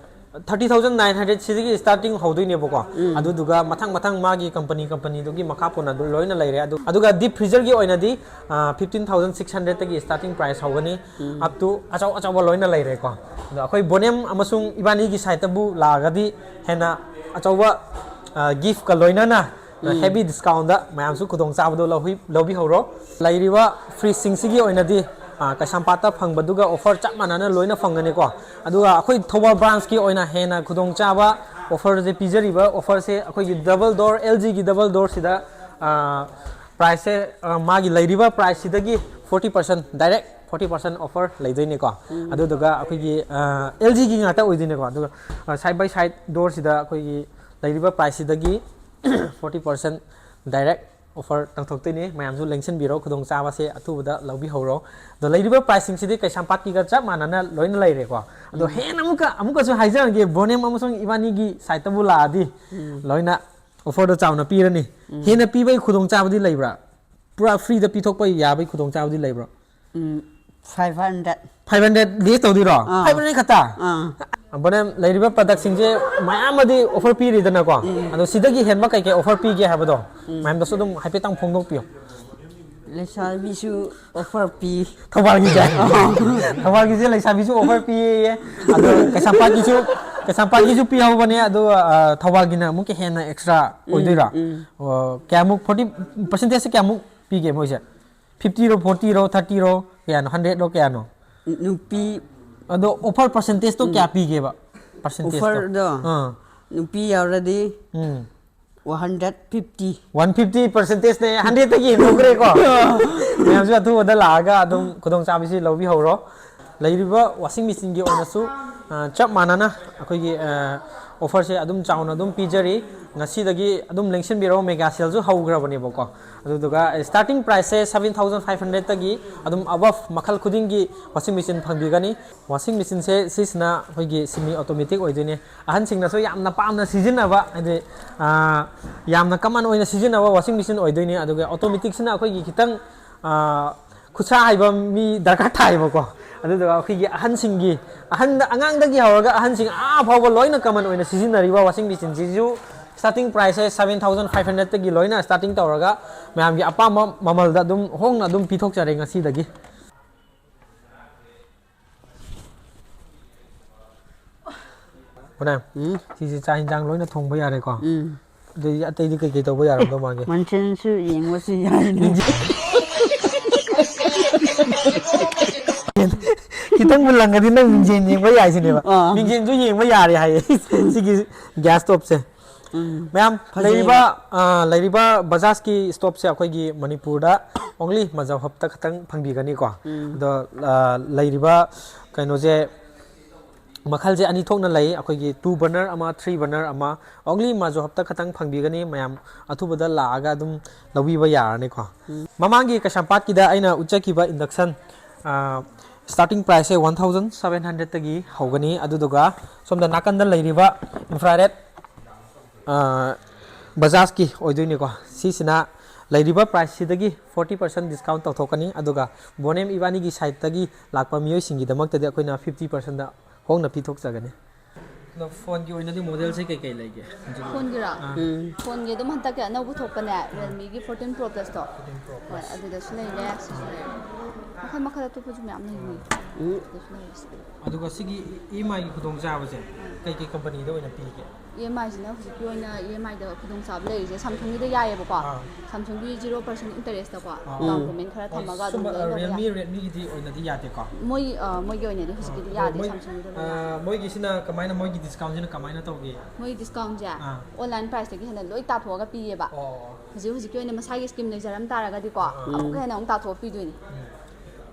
thirty thousand nine hundred ꯁꯤꯗꯒꯤ starting ꯍꯧꯗꯣꯏꯅꯦꯕꯀꯣ꯫ ꯑꯗꯨꯗꯨꯒ ꯃꯊꯪ ꯃꯊꯪ ꯃꯥꯒꯤ company companyꯗꯨꯒꯤ ꯃꯈꯥ ꯄꯣꯟꯅ ꯑꯗꯨ ꯂꯣꯏꯅ ꯂꯩꯔꯦ꯫ ꯑꯗꯨ, ꯑꯗꯨꯒ deep freezerꯒꯤ ꯑꯣꯏꯅꯗꯤ, ꯑ, fifteen thousand six hundredꯇꯒꯤ starting price ꯍꯧꯒꯅꯤ, up to ꯑꯆꯧ ꯑꯆꯧꯕ ꯂꯣꯏꯅ ꯂꯩꯔꯦꯀꯣ꯫ ꯑꯗꯣ ꯑꯩꯈꯣꯏ ꯕꯣꯅꯦꯝ ꯑꯃꯁꯨꯡ ꯏꯕꯥꯅꯤꯒꯤ siteꯇꯕꯨ ꯂꯥꯛꯑꯒꯗꯤ ꯍꯦꯟꯅ ꯑꯆꯧꯕ, ꯑ, giftꯀ ꯂꯣꯏꯅꯅ heavy discountꯇ ꯃꯌꯥꯝꯁꯨ ꯈꯨꯗꯣꯡꯆꯥꯕꯗꯣ ꯂꯧꯍꯤ-, ꯂꯧꯕꯤꯍꯧꯔꯣ꯫ ꯂꯩꯔꯤꯕ fridgeꯁꯤꯡꯁꯤꯒꯤ ꯑꯣꯏꯅꯗꯤ, ꯑ, ꯀꯩꯁꯥꯝꯄꯥꯠꯇ ꯐꯪꯕꯗꯨꯒ offer ꯆꯞ ꯃꯥꯟꯅꯅ ꯂꯣꯏꯅ ꯐꯪꯒꯅꯤꯀꯣ꯫ ꯑꯗꯨꯒ ꯑꯩꯈꯣꯏ ꯊꯧꯕꯥꯜ branchꯀꯤ ꯑꯣꯏꯅ ꯍꯦꯟꯅ ꯈꯨꯗꯣꯡꯆꯥꯕ offerꯁꯦ ꯄꯤꯖꯔꯤꯕ offerꯁꯦ ꯑꯩꯈꯣꯏꯒꯤ double door, LGꯒꯤ double doorꯁꯤꯗ, ꯑ, priceꯁꯦ, ꯑ, ꯃꯥꯒꯤ ꯂꯩꯔꯤꯕ priceꯁꯤꯗꯒꯤ forty percent, direct forty percent offer ꯂꯩꯗꯣꯏꯅꯤꯀꯣ꯫ ꯑꯗꯨꯗꯨꯒ ꯑꯩꯈꯣꯏꯒꯤ, ꯑ, LGꯒꯤ ꯉꯥꯛꯇ ꯑꯣꯏꯗꯣꯏꯅꯤꯀꯣ꯫ ꯑꯗꯨꯒ, ꯑ, side by side doorꯁꯤꯗ ꯑꯩꯈꯣꯏꯒꯤ ꯂꯩꯔꯤꯕ priceꯁꯤꯗꯒꯤ forty percent direct offer ꯇꯧꯊꯣꯛꯇꯣꯏꯅꯤ꯫ ꯃꯌꯥꯝꯁꯨ ꯂꯦꯡꯁꯤꯟꯕꯤꯔꯣ, ꯈꯨꯗꯣꯡꯆꯥꯕꯁꯦ ꯑꯊꯨꯕꯗ ꯂꯧꯕꯤꯍꯧꯔꯣ꯫ ꯑꯗꯣ ꯂꯩꯔꯤꯕ priceꯁꯤꯡꯁꯤꯗꯤ ꯀꯩꯁꯥꯝꯄꯥꯠꯀꯤꯒ ꯆꯞ ꯃꯥꯟꯅꯅ ꯂꯣꯏꯅ ꯂꯩꯔꯦꯀꯣ꯫ ꯑꯗꯣ ꯍꯦꯟꯅ ꯑꯃꯨꯛꯀ, ꯑꯃꯨꯛꯀꯁꯨ ꯍꯥꯏꯖꯔꯒꯦ, ꯕꯣꯅꯦꯝ ꯑꯃꯁꯨꯡ ꯏꯕꯥꯅꯤꯒꯤ siteꯇꯕꯨ ꯂꯥꯛꯑꯗꯤ ꯂꯣꯏꯅ offerꯗꯣ ꯆꯥꯎꯅ ꯄꯤꯔꯅꯤ꯫ ꯍꯦꯟꯅ ꯄꯤꯕꯒꯤ ꯈꯨꯗꯣꯡꯆꯥꯕꯗꯤ ꯂꯩꯕ꯭ꯔꯥ? ꯄꯨꯔꯥ freeꯗ ꯄꯤꯊꯣꯛꯄ ꯌꯥꯕꯒꯤ ꯈꯨꯗꯣꯡꯆꯥꯕꯗꯤ ꯂꯩꯕ꯭ꯔꯥ? ꯎꯝ, five hundred꯫ Five hundred less ꯇꯧꯗꯣꯏꯔꯣ? ꯑꯥ꯫ Five hundred ꯈꯛꯇ? ꯑꯥ꯫ ꯕꯣꯅꯦꯝ, ꯂꯩꯔꯤꯕ productꯁꯤꯡꯁꯦ ꯃꯌꯥꯝ ꯑꯃꯗꯤ offer ꯄꯤꯔꯤꯗꯅꯀꯣ꯫ ꯑꯗꯣ ꯁꯤꯗꯒꯤ ꯍꯦꯟꯕ ꯀꯩꯀꯩ offer ꯄꯤꯒꯦ ꯍꯥꯏꯕꯗꯣ ꯃꯌꯥꯝꯗꯁꯨ ꯑꯗꯨꯝ ꯍꯥꯏꯐꯦꯠꯇꯪ ꯐꯣꯡꯗꯣꯛꯄꯤꯌꯣ꯫ ꯂꯩꯁꯥꯕꯤꯁꯨ offer ꯄꯤ꯫ ꯊꯧꯕꯥꯜꯒꯤꯁꯦ? ꯊꯧꯕꯥꯜꯒꯤꯁꯦ ꯂꯩꯁꯥꯕꯤꯁꯨ offer ꯄꯤꯌꯦ꯫ ꯑꯗꯣ ꯀꯩꯁꯥꯝꯄꯥꯠꯀꯤꯁꯨ, ꯀꯩꯁꯥꯝꯄꯥꯠꯀꯤꯁꯨ ꯄꯤꯍꯧꯕꯅꯦ꯫ ꯑꯗꯣ, ꯑ, ꯊꯧꯕꯥꯜꯒꯤꯅ ꯑꯃꯨꯛꯀ ꯍꯦꯟꯅ extra ꯑꯣꯏꯗꯣꯏꯔꯥ? ꯑꯣ, ꯀꯌꯥꯃꯨꯛ, forty percentꯁꯦ ꯀꯌꯥꯃꯨꯛ ꯄꯤꯒꯦ ꯃꯣꯏꯁꯦ? Fiftyꯔꯣ, fortyꯔꯣ, thirtyꯔꯣ, ꯀꯌꯥꯅꯣ, hundredꯔꯣ, ꯀꯌꯥꯅꯣ? ꯅꯨꯄꯤ ꯑꯗꯣ ꯑꯣꯐꯔ ꯄꯥꯔꯁꯦꯟꯇꯦꯖꯇꯣ ꯀꯌꯥ ꯄꯤꯒꯦꯕ? ꯄꯥꯔꯁꯦꯟꯇꯦꯖꯇꯣ? ꯑꯣꯐꯔꯗꯣ ꯑꯥ ꯅꯨꯄꯤ ꯌꯥꯎꯔꯗꯤ ꯎꯝ one hundred fifty. One fifty ꯄꯥꯔꯁꯦꯟꯇꯦꯖꯅꯦ, ꯍꯟꯗ꯭ꯔꯦꯠꯇꯒꯤ ꯍꯦꯟꯗꯣꯛꯈ꯭ꯔꯦꯀꯣ꯫ ꯃꯌꯥꯝꯁꯨ ꯑꯊꯨꯕꯗ ꯂꯥꯛꯑꯒ ꯑꯗꯨꯝ ꯈꯨꯗꯣꯡꯆꯥꯕꯁꯤ ꯂꯧꯕꯤꯍꯧꯔꯣ꯫ ꯂꯩꯔꯤꯕ ꯋꯥꯁꯤꯡ ꯃꯦꯆꯤꯟꯒꯤ ꯑꯣꯏꯅꯁꯨ ꯑ, ꯆꯞ ꯃꯥꯟꯅꯅ ꯑꯩꯈꯣꯏꯒꯤ ꯑꯣꯐꯔꯁꯦ ꯑꯗꯨꯝ ꯆꯥꯎꯅ ꯑꯗꯨꯝ ꯄꯤꯖꯔꯤ꯫ ꯉꯁꯤꯗꯒꯤ ꯑꯗꯨꯝ ꯂꯦꯡꯁꯤꯟꯕꯤꯔꯛꯑꯣ, ꯃꯦꯒꯥ ꯁꯦꯜꯁꯨ ꯍꯧꯈ꯭ꯔꯕꯅꯦꯕꯀꯣ꯫ ꯑꯗꯨꯗꯨꯒ ꯁ꯭ꯇꯥꯔꯇꯤꯡ ꯄ꯭ꯔꯥꯏꯁꯁꯦ ꯁꯕꯦꯟ ꯊꯥꯎꯖꯟ ꯐꯥꯏꯚ ꯍꯟꯗ꯭ꯔꯦꯠꯇꯒꯤ ꯑꯗꯨꯝ ꯑꯕꯞ ꯃꯈꯜ ꯈꯨꯗꯤꯡꯒꯤ ꯋꯥꯁꯤꯡ ꯃꯦꯆꯤꯟ ꯐꯪꯕꯤꯒꯅꯤ꯫ ꯋꯥꯁꯤꯡ ꯃꯦꯆꯤꯟꯁꯦ ꯁꯤꯁꯤꯅ ꯑꯩꯈꯣꯏꯒꯤ ꯁꯤꯃꯤ ꯑꯣꯇꯣꯃꯦꯇꯤꯛ ꯑꯣꯏꯗꯣꯏꯅꯦ꯫ ꯑꯍꯟꯁꯤꯡꯅꯁꯨ ꯌꯥꯝꯅ ꯄꯥꯝꯅ ꯁꯤꯖꯤꯟꯅꯕ, ꯍꯥꯏꯗꯤ ꯑ, ꯌꯥꯝꯅ ꯀꯃꯟ ꯑꯣꯏꯅ ꯁꯤꯖꯤꯟꯅꯕ ꯋꯥꯁꯤꯡ ꯃꯦꯆꯤꯟ ꯑꯣꯏꯗꯣꯏꯅꯦ꯫ ꯑꯗꯨꯒ ꯑꯣꯇꯣꯃꯦꯇꯤꯛꯁꯤꯅ ꯑꯩꯈꯣꯏꯒꯤ ꯈꯤꯇꯪ ꯑ, ꯈꯨꯠꯁꯥ ꯍꯩꯕ ꯃꯤ ꯗꯔꯀꯥꯔ ꯇꯥꯏꯌꯦꯕꯀꯣ꯫ ꯑꯗꯨꯗꯨꯒ ꯑꯩꯈꯣꯏꯒꯤ ꯑꯍꯟꯁꯤꯡꯒꯤ, ꯑꯍꯟꯗ, ꯑꯉꯥꯡꯗꯒꯤ ꯍꯧꯔꯒ ꯑꯍꯟꯁꯤꯡ ꯑꯥ ꯐꯥꯎꯕ ꯂꯣꯏꯅ ꯀꯃꯟ ꯑꯣꯏꯅ ꯁꯤꯖꯤꯟꯅꯔꯤꯕ ꯋꯥꯁꯤꯡ ꯃꯦꯆꯤꯟꯁꯤꯁꯨ ꯁ꯭ꯇꯥꯔꯇꯤꯡ ꯄ꯭ꯔꯥꯏꯁꯁꯦ ꯁꯕꯦꯟ ꯊꯥꯎꯖꯟ ꯐꯥꯏꯚ ꯍꯟꯗ꯭ꯔꯦꯠꯇꯒꯤ ꯂꯣꯏꯅ ꯁ꯭ꯇꯥꯔꯇꯤꯡ ꯇꯧꯔꯒ ꯃꯌꯥꯝꯒꯤ ꯑꯄꯥꯝꯕ ꯃꯃꯜꯗ ꯑꯗꯨꯝ ꯍꯣꯡꯅ ꯑꯗꯨꯝ ꯄꯤꯊꯣꯛꯆꯔꯦ ꯉꯁꯤꯗꯒꯤ꯫ ꯍꯣꯅꯦ, ꯎꯝ ꯁꯤꯁꯦ ꯆꯥꯛ ꯌꯦꯟꯁꯥꯡ ꯂꯣꯏꯅ ꯊꯣꯡꯕ ꯌꯥꯔꯦꯀꯣ꯫ ꯎꯝ ꯑꯗꯨꯗꯤ ꯑꯇꯩꯗꯤ ꯀꯩꯀꯩ ꯇꯧꯕ ꯌꯥꯔꯝꯗꯧ ꯃꯥꯒꯦ? ꯃꯟꯁꯟꯁꯨ ꯌꯦꯡꯕꯁꯨ ꯌꯥꯏꯅꯦ꯫ ꯈꯤꯇꯪꯕꯨ ꯂꯪꯉꯗꯤ ꯅꯪ ꯃꯤꯡꯖꯦꯜ ꯌꯦꯡꯕ ꯌꯥꯏꯁꯤꯅꯦꯕ꯫ ꯑꯥ꯫ ꯃꯤꯡꯖꯦꯜꯁꯨ ꯌꯦꯡꯕ ꯌꯥꯔꯦ ꯍꯥꯏꯌꯦ ꯁꯤꯒꯤ ꯒ꯭ꯌꯥꯁ ꯁ꯭ꯇꯣꯞꯁꯦ꯫ ꯎꯝ ꯃꯌꯥꯝ ꯐꯖꯩꯕ꯫ ꯂꯩꯔꯤꯕ ꯑ, ꯂꯩꯔꯤꯕ ꯕꯖꯥꯖꯀꯤ ꯁ꯭ꯇꯣꯞꯁꯦ ꯑꯩꯈꯣꯏꯒꯤ ꯃꯅꯤꯄꯨꯔꯗ only ꯃꯖꯥꯎ ꯍꯞꯇ ꯈꯛꯇꯪ ꯐꯪꯕꯤꯒꯅꯤꯀꯣ꯫ ꯎꯝ ꯑꯗꯣ ꯑ, ꯂꯩꯔꯤꯕ ꯀꯩꯅꯣꯁꯦ ꯃꯈꯜꯁꯦ ꯑꯅꯤ ꯊꯣꯛꯅ ꯂꯩ꯫ ꯑꯩꯈꯣꯏꯒꯤ ꯇꯨ ꯕꯔꯅꯔ ꯑꯃ, ꯊ꯭ꯔꯤ ꯕꯔꯅꯔ ꯑꯃ, only ꯃꯖꯥꯎ ꯍꯞꯇ ꯈꯛꯇꯪ ꯐꯪꯕꯤꯒꯅꯤ꯫ ꯃꯌꯥꯝ ꯑꯊꯨꯕꯗ ꯂꯥꯛꯑꯒ ꯑꯗꯨꯝ ꯂꯧꯕꯤꯕ ꯌꯥꯔꯅꯤꯀꯣ꯫ ꯃꯃꯥꯡꯒꯤ ꯀꯩꯁꯥꯝꯄꯥꯠꯀꯤꯗ ꯑꯩꯅ ꯎꯠꯆꯈꯤꯕ ꯏꯟꯗꯛꯁꯟ ꯁ꯭ꯇꯥꯔꯇꯤꯡ ꯄ꯭ꯔꯥꯏꯁꯁꯦ ꯋꯥꯟ ꯊꯥꯎꯖꯟ ꯁꯕꯦꯟ ꯍꯟꯗ꯭ꯔꯦꯠꯇꯒꯤ ꯍꯧꯒꯅꯤ꯫ ꯑꯗꯨꯗꯨꯒ ꯁꯣꯝꯗ ꯅꯥꯀꯟꯗ ꯂꯩꯔꯤꯕ ꯏꯟꯐ꯭ꯔꯥꯔꯦꯠ ꯕꯖꯥꯖꯀꯤ ꯑꯣꯏꯗꯣꯏꯅꯤꯀꯣ꯫ ꯁꯤꯁꯤꯅ ꯂꯩꯔꯤꯕ ꯄ꯭ꯔꯥꯏꯁꯁꯤꯗꯒꯤ ꯐꯣꯔꯇꯤ ꯄꯥꯔꯁꯦꯟ ꯗꯤꯁꯀꯥꯎꯟ ꯇꯧꯊꯣꯛꯀꯅꯤ꯫ ꯑꯗꯨꯒ ꯕꯣꯅꯦꯝ ꯏꯕꯥꯅꯤꯒꯤ ꯁꯥꯏꯠꯇꯒꯤ ꯂꯥꯛꯄ ꯃꯤꯑꯣꯏꯁꯤꯡꯒꯤꯗꯃꯛꯇꯗꯤ ꯑꯩꯈꯣꯏꯅ ꯐꯤꯐꯇꯤ ꯄꯥꯔꯁꯦꯟꯗ ꯍꯣꯡꯅ ꯄꯤꯊꯣꯛꯆꯒꯅꯤ꯫ ꯑꯗꯣ ꯐꯣꯟꯒꯤ ꯑꯣꯏꯅꯗꯤ ꯃꯣꯗꯦꯜꯁꯦ ꯀꯩꯀꯩ ꯂꯩꯒꯦ? ꯐꯣꯟꯒꯤꯔꯣ? ꯑꯥ꯫ ꯎꯝ ꯐꯣꯟꯒꯤ ꯑꯗꯨꯝ ꯍꯟꯗꯛꯀꯤ ꯑꯅꯧꯕ ꯊꯣꯛꯄꯅꯦ, ꯔꯤꯌꯦꯜꯃꯤꯒꯤ ꯐꯣꯔꯇꯤꯟ ꯄ꯭ꯔꯣ ꯄ꯭ꯂꯁꯇꯣ꯫ ꯐꯣꯔꯇꯤꯟ ꯄ꯭ꯔꯣ ꯍꯣꯏ, ꯄ꯭ꯂꯁ꯫ ꯑꯗꯨꯗꯁꯨ ꯂꯩꯔꯦ, ꯁꯤꯁꯨ ꯂꯩꯔꯦ꯫ ꯃꯈꯜ ꯃꯈꯜ ꯑꯇꯣꯞꯄꯁꯨ ꯃꯌꯥꯝ ꯂꯩꯅꯤ꯫ ꯎꯝ ꯑꯗꯨꯗꯁꯨ ꯂꯩꯔꯦ ꯁꯤꯗ꯫ ꯑꯗꯨꯒ ꯁꯤꯒꯤ ꯏ ꯑꯦꯝ ꯑꯥꯏꯒꯤ ꯈꯨꯗꯣꯡꯆꯥꯕꯁꯦ ꯀꯩꯀꯩ ꯀꯝꯄꯅꯤꯗ ꯑꯣꯏꯅ ꯄꯤꯒꯦ? ꯏ ꯑꯦꯝ ꯑꯥꯏꯁꯤꯅ ꯍꯧꯖꯤꯛꯀꯤ ꯑꯣꯏꯅ ꯏ ꯑꯦꯝ ꯑꯥꯏꯗ ꯈꯨꯗꯣꯡꯆꯥꯕ ꯂꯩꯔꯤꯁꯦ ꯁꯥꯝꯁꯨꯡꯒꯤꯗ ꯌꯥꯏꯌꯦꯕꯀꯣ꯫ ꯑꯥ꯫ ꯁꯥꯝꯁꯨꯡꯒꯤ ꯖꯤꯔꯣ ꯄꯥꯔꯁꯦꯟ ꯏꯟꯇꯔꯦꯁꯇꯀꯣ, ꯑꯥ꯫ ꯗꯥꯎꯟ ꯄꯦꯃꯦꯟ ꯈꯔ ꯊꯝꯃꯒ ꯑꯗꯨꯝ ꯁꯨꯝꯕ ꯂꯣꯏꯅ ꯇꯧꯕ ꯌꯥꯏ꯫ ꯔꯤꯌꯦꯜꯃꯤ, ꯔꯦꯗꯃꯤꯒꯤꯗꯤ ꯑꯣꯏꯅꯗꯤ ꯌꯥꯗꯦꯀꯣ? ꯃꯣꯏ, ꯑ, ꯃꯣꯏꯒꯤ ꯑꯣꯏꯅꯗꯤ ꯍꯧꯖꯤꯛꯀꯤꯗꯤ ꯑꯥ, ꯌꯥꯗꯦ, ꯃꯣꯏ, ꯁꯥꯝꯁꯨꯡꯒꯤꯗ ꯂꯣꯏꯅ ꯑꯥ, ꯌꯥꯏ꯫ ꯃꯣꯏꯒꯤꯁꯤꯅ ꯀꯃꯥꯏꯅ, ꯃꯣꯏꯒꯤ ꯗꯤꯁꯀꯥꯎꯟꯁꯤꯅ ꯀꯃꯥꯏꯅ ꯇꯧꯒꯦ? ꯃꯣꯏ ꯗꯤꯁꯀꯥꯎꯟꯁꯦ ꯑꯥ꯫ ꯑꯣꯟꯂꯥꯏꯟ ꯄ꯭ꯔꯥꯏꯁꯇꯒꯤ ꯍꯦꯟꯅ ꯂꯣꯏ ꯇꯥꯊꯣꯛꯑꯒ ꯄꯤꯌꯦꯕ꯫ ꯑꯣ꯫ ꯍꯧꯖꯤꯛ ꯍꯧꯖꯤꯛꯀꯤ ꯑꯣꯏꯅ ꯃꯁꯥꯒꯤ ꯁ꯭ꯀꯤꯝ ꯂꯩꯖꯔꯝ ꯇꯥꯔꯒꯗꯤꯀꯣ, ꯑꯥ꯫ ꯑꯃꯨꯛꯀ ꯍꯦꯟꯅ ꯑꯃꯨꯛ ꯇꯥꯊꯣꯛꯑ ꯄꯤꯗꯣꯏꯅꯤ꯫ ꯎꯝ꯫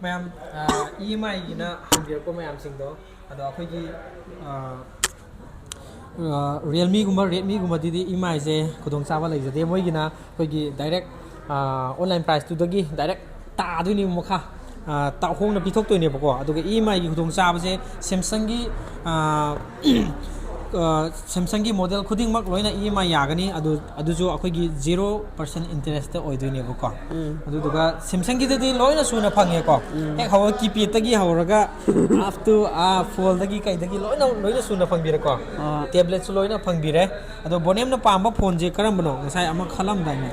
ꯃꯌꯥꯝ, ꯑ, ꯏ ꯑꯦꯝ ꯑꯥꯏꯒꯤꯅ ꯍꯪꯕꯤꯔꯛꯄ ꯃꯌꯥꯝꯁꯤꯡꯗꯣ, ꯑꯗꯣ ꯑꯩꯈꯣꯏꯒꯤ, ꯑ, ꯑ, ꯔꯤꯌꯦꯜꯃꯤꯒꯨꯝꯕ ꯔꯦꯗꯃꯤꯒꯨꯝꯕꯗꯨꯗꯤ ꯏ ꯑꯦꯝ ꯑꯥꯏꯁꯦ ꯈꯨꯗꯣꯡꯆꯥꯕ ꯂꯩꯖꯗꯦ꯫ ꯃꯣꯏꯒꯤꯅ ꯑꯩꯈꯣꯏꯒꯤ ꯗꯥꯏꯔꯦꯛ, ꯑ, ꯑꯣꯟꯂꯥꯏꯟ ꯄ꯭ꯔꯥꯏꯁꯇꯨꯗꯒꯤ ꯗꯥꯏꯔꯦꯛ ꯇꯥꯗꯣꯏꯅꯦꯕ ꯃꯈꯥ꯫ ꯑ, ꯇꯥ-, ꯍꯣꯡꯅ ꯄꯤꯊꯣꯛꯇꯣꯏꯅꯦꯕꯀꯣ꯫ ꯑꯗꯨꯒ ꯏ ꯑꯦꯝ ꯑꯥꯏꯒꯤ ꯈꯨꯗꯣꯡꯆꯥꯕꯁꯦ ꯁꯦꯝꯁꯪꯒꯤ, ꯑ, ꯑ, ꯁꯦꯝꯁꯪꯒꯤ ꯃꯣꯗꯦꯜ ꯈꯨꯗꯤꯡꯃꯛ ꯂꯣꯏꯅ ꯏ ꯑꯦꯝ ꯑꯥꯏ ꯌꯥꯒꯅꯤ꯫ ꯑꯗꯨ, ꯑꯗꯨꯁꯨ ꯑꯩꯈꯣꯏꯒꯤ ꯖꯤꯔꯣ ꯄꯥꯔꯁꯦꯟ ꯏꯟꯇꯔꯦꯁꯇ ꯑꯣꯏꯗꯣꯏꯅꯦꯕꯀꯣ꯫ ꯎꯝ꯫ ꯑꯗꯨꯗꯨꯒ ꯁꯦꯝꯁꯪꯒꯤꯗꯗꯤ ꯂꯣꯏꯅ ꯁꯨꯅ ꯐꯪꯉꯦꯀꯣ꯫ ꯎꯝ꯫ ꯍꯦꯛ ꯍꯧꯔ ꯀꯤꯄꯦꯗꯇꯒꯤ ꯍꯧꯔꯒ up to, ꯑ, ꯐꯣꯜꯗꯒꯤ ꯀꯩꯗꯒꯤ ꯂꯣꯏꯅ, ꯂꯣꯏꯅ ꯁꯨꯅ ꯐꯪꯕꯤꯔꯦꯀꯣ꯫ ꯑꯥ꯫ ꯇꯦꯕ꯭ꯂꯦꯠꯁꯨ ꯂꯣꯏꯅ ꯐꯪꯕꯤꯔꯦ꯫ ꯑꯗꯣ ꯕꯣꯅꯦꯝꯅ ꯄꯥꯝꯕ ꯐꯣꯟꯁꯦ ꯀꯔꯝꯕꯅꯣ? ꯉꯁꯥꯏ ꯑꯃ ꯈꯜꯂꯝꯗꯥꯏꯅꯦ,